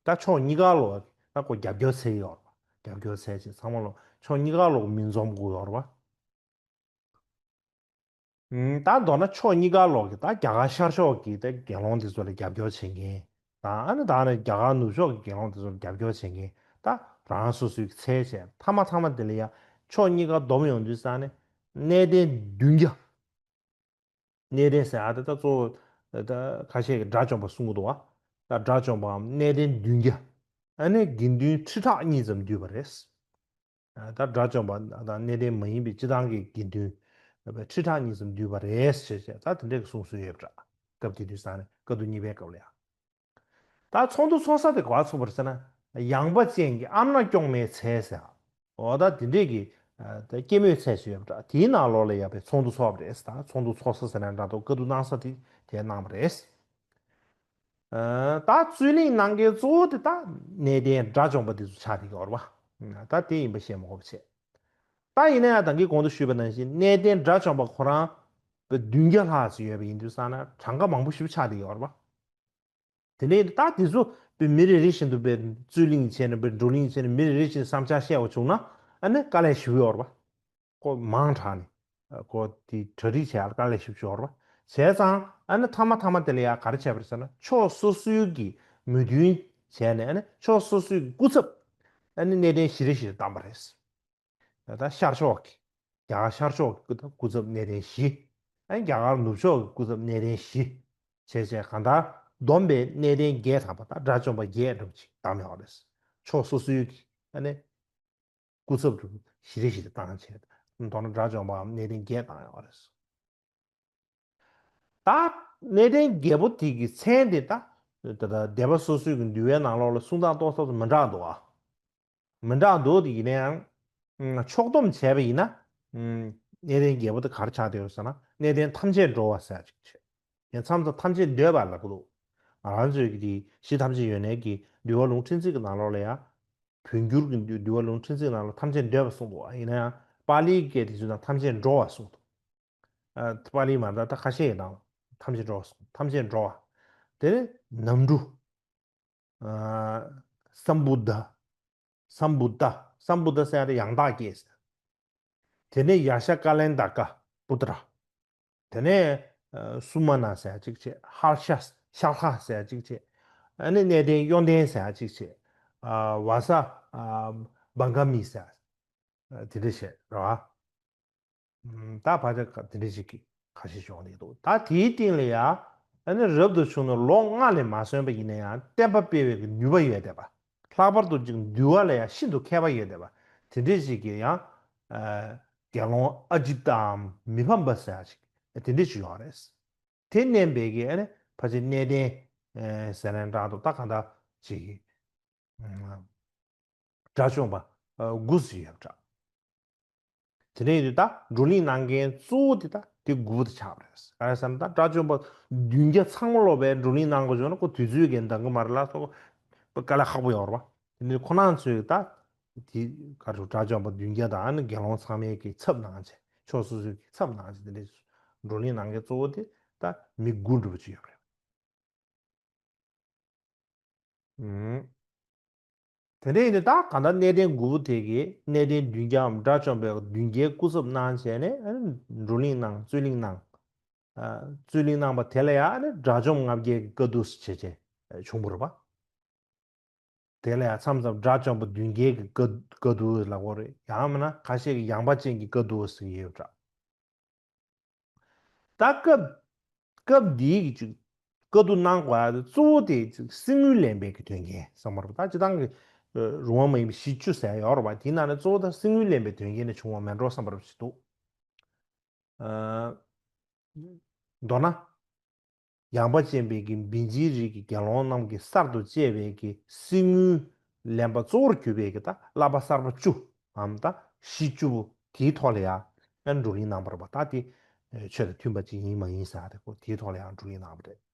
ད་ཕྱོགས་གཉིས་ཀ་ལོག་ད་ཁོ་རྒྱབ་སྐྱོར་བྱེད་ཀྱི་ཡོད་རེད་བ། རྒྱབ་སྐྱོར་བྱས་ཅིག་ཚང་མ་ལོག་ཕྱོགས་གཉིས་ཀ་ལོག་མི་འཛོམས་དགོས་ཡོད་རེད་བ། ད་མདོར་ན་ཕྱོགས་གཉིས་ཀ་ལོག་གི་ད་རྒྱ་གར་ཤར་ཕྱོགས་ཀྱི་ད་དགེ་སློང་དེ་ཚོ་ལ་རྒྱབ་སྐྱོར་བྱེད་མཁན་དང་། ཨ་ནི་ད་ནི་རྒྱ་གར་ནུབ་ཕྱོགས་ཀྱི་དགེ་སློང་དེ་ཚོ་ལ་རྒྱབ་སྐྱོར་བྱེད་མཁན། ད་རང་སོ་སོའི་ཚད་བྱས། མཐའ་མ་མཐའ་མ་དེ་ལ་ཡ་ཕྱོགས་གཉིས་ཀ་བསྡོམས་ཡོང་དུས་ཙང་ནས་གནས་བརྟན་བདུན་བརྒྱ། གནས་བརྟན་ཟེར་ཡ་དེ་ད་གཙོ་བོ་ད་ཁ་ཤས་ཀྱིས་དགྲ་བཅོམ་པ་གསུང་གི་འདུག་བ། ད་དགྲ་བཅོམ་པའམ་གནས་བརྟན་བདུན་བརྒྱ། ཨ་ནི་དགེ་འདུན་ཁྲི་ཕྲག་གཉིས་ཙམ་འདུས་པ་རེད། ད་དགྲ་བཅོམ་པ་དང་གནས་བརྟན་མ་ཡིན་པའི་སྤྱི་བཏང་གི་དགེ་འདུན་ཁྲི་ཕྲག་གཉིས་ཙམ་འདུས་པ་རེད་ཟེར་བྱས། ད་དེ་འདྲའི་གསུང་སྲོལ་ཡོད་པ་འདྲ། སྐབས་དེ་དུས་ཙང་ནས་བཀའ་བསྡུ་གཉིས་པའི་སྐབས་ལ་ཡང་། ད་ཚོགས་འདུ་ཚོགས་ས་དེ་ག་པར་ཚོགས་པ་རེད་ཟེར་ན། ཡངས་པ་ཅན་གྱི་ཨམ་ན་སྐྱོང་མའི་ཚལ་ཟེར། འོ་ད་དེ་འདྲས་ཀྱི་ཨ་ད་སྐྱེད་མོས་ཚལ་ཞིག་ཡོད་པ་འདྲ། དེའི་ནང་ལོགས་ལ་ཡ་བའི་ཚོགས་འདུ་ཚོགས་པ་རེད། ད་ཚོགས་འདུ་ཚོགས་ས་ཟེར་ན་འདྲ་འདུག། བཀའ་བསྡུ་གནང་ས་དེ་དེ་གནང་བ་རེད། ཨ་ད་རྩོད་གླེང་གནང་མཁན་གཙོ་བོ་དེ་ད་གནས་བརྟན་དགྲ་བཅོམ་པ་དེ་ཚོ་ཆགས་བསྡད་ཀྱི་ཡོད་རེད་བ། ད་དེ་ཡིན་པ་བཤད་མ་དགོས་པ་བྱས། ད་ཡིན་ན་ཡང་ད་གིན་གོང་དུ་ཞུས་པ་ནང་བཞིན་གནས་བརྟན་དགྲ་བཅོམ་པ་ཁོ་རང་བདུན་བརྒྱ་ལྷག་ཙམ་ཡོད་པ་ཡིན་དུས་ཙང་ན་གྲངས་ཀ་མང་པོ་ཞིག་ཆགས་བསྡད་ཀྱི་ཡོད་རེད་བ། དེ་ནས་ད་དེ་ཚོ་བའི་མི་རེ་རེ་བཞིན་དུ་བའི་རྩོད་གླེང་བྱས་ནས་བའི་བགྲོ་གླེང་བྱས་ནས་མི་རེ་རེ་བཞིན་བསམ་འཆར་བཤད་པ་བྱུང་ན་ཨ་ནི་དཀའ་ལས་ཞེ་པོ་ཡོད་རེད་བ། ཁོ་མང་དྲགས་ནས་ཁོ་དེ་གྲ་སྒྲིག་བྱེད་ཡག་དཀའ་ལས་ཞེ་པོ་ཡོད་རེད་བ། བྱས་ཙང་ཨ་ནི་མཐའ་མ་མཐའ་མ་དེ་ལ་ཡ་ག་རེ་བྱས་པ་རེད་ཟེར་ན། ཕྱོགས་སོ་སོའི་གི་མོས་མཐུན་བྱས་ནས་ཨ་ནི་ཕྱོགས་སོ་སོའི་གི་སྐུ་ཚབ་ཨ་ནི་གནས་བརྟན་བཞི་རེ་བཞི་རེ་བདམས་པ་རེད། ད་ཤར་ཕྱོགས་ཀྱི་རྒྱ་གར་ཤར་ཕྱོགས་ཀྱི་སྐུ་ཚབ་གནས་བརྟན་བཞི། ཨ་ནི་རྒྱ་གར་ནུབ་ཕྱོགས་ཀྱི་སྐུ་ཚབ་གནས་བརྟན་བཞི། བྱས་བྱས་གང་ལྟར་བསྡོམས་པས་གནས་བརྟན་བརྒྱད་དང་པོ་ད་དགྲ་བཅོམ་པ་བརྒྱད་འདྲ་པོ་ཅིག་བདམས་ཡོད་རེད། ཕྱོགས་སོ་སོའི་གི་ཨ་ནི་སྐུ་ཚབ་ཏུ་བཞི་རེ་བཞི་རེ་བཏང་བྱས། མདོར་ན་དགྲ་བཅོམ་པའམ་གནས་བརྟན་བརྒྱད་བཏང་ཡོད་རེད། ད་གནས་བརྟན་བརྒྱད་པོ་དེ་གི་མཚན་དེ་ད་ད་ལྟ་སྡེ་པ་སོ་སོའི་གི་འདུལ་བའི་ནང་ལོགས་ལ་གསུང་སྟངས་གཏོགས་ས་མི་འདྲ་འདུག་ཨ། མི་འདྲ་འདུག་དེ་ཡིན་ན་ཡང་ཕྱོགས་བསྡོམས་བྱས་པ་ཡིན་ན་གནས་བརྟན་བརྒྱད་པོ་དེ་ག་རེ་ཆགས་བསྡད་ཡོད་ཟེར་ན། གནས་བརྟན་ཐམས་ཅད་འགྲོ་བ་ཟེར་ཅིག་བྱས། ཡང་མཚམས་མཚམས་ཐམས་ཅད་འདོད་པ་ལབ་ཀྱི་འདུག། ང་རང་ཚོའི་གི་དེ་གཞི་ཐམས་ཅད་ཡོན་གནས་ཀྱི་འདུལ་བ་ལུང་ཕྲན་ཚེག་གི་ནང་ལོགས་ལ་ཡང་། བོད་འགྱུར་གྱི་འདུལ་བ་ལུང་ཕྲན་ཚེག་ནང་ལ་ཐམས་ཅད་འདོད་པ་གསུངས་འདུག། ཡིན་ན་ཡང་པཱ་ལིའི་སྐད་དེ་ཚོའི་ནང་ཐམས་ཅད་འགྲོ་བ་གསུངས་འདུག། ཨ་པཱ་ལི་མ་ད་ད་ཁ་ཤས་ཡི་ནང་ཐམས་ཅད་འགྲོ་བ་གསུངས། ཐམས་ཅད་འགྲོ་བ། དེ་ནས་ནམ་གྲུ། ཨ་སམ་བུ་དྷ། སམ་བུ་དྷ། སམ་བུ་དྷ་ཟེར་ཡ་དེ་ཡང་དག་སྐྱེས་ཟེར། དེ་ནས་ཡ་ཤ་ཀ་ལན་ད་ཀ་པུ་ཏྲ། དེ་ནས་ཨ་སུ་མ་ན་ཟེར་ཡ་གཅིག་བྱས། ཧར་ཤ་ཤ་ལྷ་ཟེར་ཡ་གཅིག་བྱས། ཨ་ནི་གནས་བརྟན་གཡོ་ལྡན་ཟེར་ཡ་གཅིག་བྱས། ཨ་བ་ས་ཨ་བང་ག་མི་ཟེར་ཡ་དེ་འདྲ་བྱས་རེད་བ། ད་བར་ཆ་དེ་འདྲ་ཞིག་གི་ཁ་ཤས་ཤོག་ནས་འདུག། ད་དེའི་སྟེང་ལ་ཡ་ཨ་ནི་རབ་ཏུ་བྱུང་ནས་ལོ་ལྔ་ལས་མ་སོན་པ་ཡིན་ན་ཡང་བསྟན་པ་སྤེལ་བའི་གི་ནུས་པ་ཡོད་བསྡད་པ། ལྷག་པར་དུ་ཅིག་འདུལ་བ་ལ་ཡང་ཤིན་ཏུ་མཁས་པ་ཡོད་བསྡད་པ། དེ་འདྲས་ཞིག་གི་ཡང་ཨ་དགེ་སློང་ཨ་ཇི་ཏའམ་མི་ཕམ་པ་ཟེར་ཡ་ཞིག་དེ་འདྲས་ཞིག་ཡོད་རེད། དེ་མནན་པའི་གི་ཨ་ནི་ཕལ་ཆེར་གནས་བརྟན་ཟེར་ནས་འདྲ་འདུག། ད་གང་ལྟར་ཅིག་གི་དགྲ་བཅོམ་པ་དགུ་ཙམ་ཡོད་པ་འདྲ། དེ་འདྲ་ཡིན་དུས་ད་བགྲོ་གླེང་གནང་མཁན་གཙོ་བོ་དེ་ད་དེ་དགུ་པོ་དེ་ཆགས་པ་རེད། ག་རེ་ཟེར་ན་ད་དགྲ་བཅོམ་པ་བདུན་བརྒྱ་ཚང་མ་ལོག་པའི་བགྲོ་གླེང་གནང་དགོས་བྱུང་ན་ཁོ་དུས་ཚོད་ཀྱིས་འདང་གི་མ་རེད་ལ་སོགས་པ་དཀའ་ལས་ཁག་པོ་ཡོད་རེད་བ། དེ་ནས་ཁོ་རང་ཚོས་ད་དེ་ག་རེ་དགྲ་བཅོམ་པ་བདུན་བརྒྱ་དང་ཨ་ནི་དགེ་སློང་ཚང་མས་ཀྱི་ཚབ་གནང་བྱས། ཕྱོགས་སོ་སོའི་ཚབ་གནང་བྱས། དེ་འདྲའི་བགྲོ་གླེང་གནང་མཁན་གཙོ་བོ་དེ་ད་མི་དགུ་འདྲ་པོ་ཅིག་ཡོད་པ་རེད། ཨུམ། དེ་འདྲ་ཡིན་དུས་ད་གང་ལྟར་གནས་བརྟན་དགུ་པོ་དེ་གིས་གནས་བརྟན་བདུན་བརྒྱའམ་དགྲ་བཅོམ་པའི་བདུན་བརྒྱའི་སྐུ་ཚབ་གནང་བྱས་ནས་ཨ་ནི་བགྲོ་གླེང་གནང་། རྩོད་གླེང་གནང་། ཨ་རྩོད་གླེང་གནང་བ་དེ་ལ་ཡང་ཨ་ནི་དགྲ་བཅོམ་ལྔ་བརྒྱའི་བཀའ་བསྡུ་བྱས་བྱས་བྱུང་བ་རེད་པ། དེ་ལ་ཡང་མཚམས་མཚམས་དགྲ་བཅོམ་པ་བདུན་བརྒྱའི་གི་བཀའ་བཀའ་བསྡུ་ལབ་དགོས་རེད། ཡང་མིན་ན་ཁ་ཤས་ཀྱིས་ཡངས་པ་ཅན་གྱི་བཀའ་བསྡུ་ཟེར་གྱི་ཡོད་པ་འདྲ། ད་སྐབས་སྐབས་འདིའི་གི་ཅིག་བཀའ་བསྡུ་གནང་དགོས་ཡ་དེ་གཙོ་བོ་དེ་ཅིག་གསེར་དངུལ་ལེན་པའི་གི་དོན་རྐྱེན་བསམ་པ་རེད། ད་སྤྱིར་བཏང་གི་ རུང་བ་མ་ཡིན་པའི་གཞི་བཅུ་ཟེར་ཡོད་རེད་པ། དེའི་ནང་ནས་གཙོ་བོ་ད་གསེར་དངུལ་ལེན་པའི་དོན་རྐྱེན་ནས་བྱུང་བ་མེད་འགྲོ་བསམ་པ་རབ་ཞིག་འདུག་མདོར་ན། ཡངས་པ་ཅན་པའི་གི་བིན་ཅིའི་རིགས་ཀྱི་དགེ་སློང་རྣམས་ཀྱིས་གསར་དུ་སྤྱད་པའི་གི་གསེར་དངུལ་ལེན་པ་གཙོ་བོར་གྱུར་པའི་གི་ད་བསླབ་པ་གསར་པ་བཅུ་འམ་ད་གཞི་བཅུ་པོ་དེའི་ཐོག་ལ་ཡང་ཡང་བགྲོ་གླེང་གནང་བ་རེད་པ། ད་དེ་ཆོས་དང་མཐུན་པ་ཅིག་ཡིན་མ་ཡིན་ཟེར་ཡ་དེ་ཁོ་དེའི་ཐོག་ལ་ཡང་བགྲོ་གླེང་གནང་བ་རེད།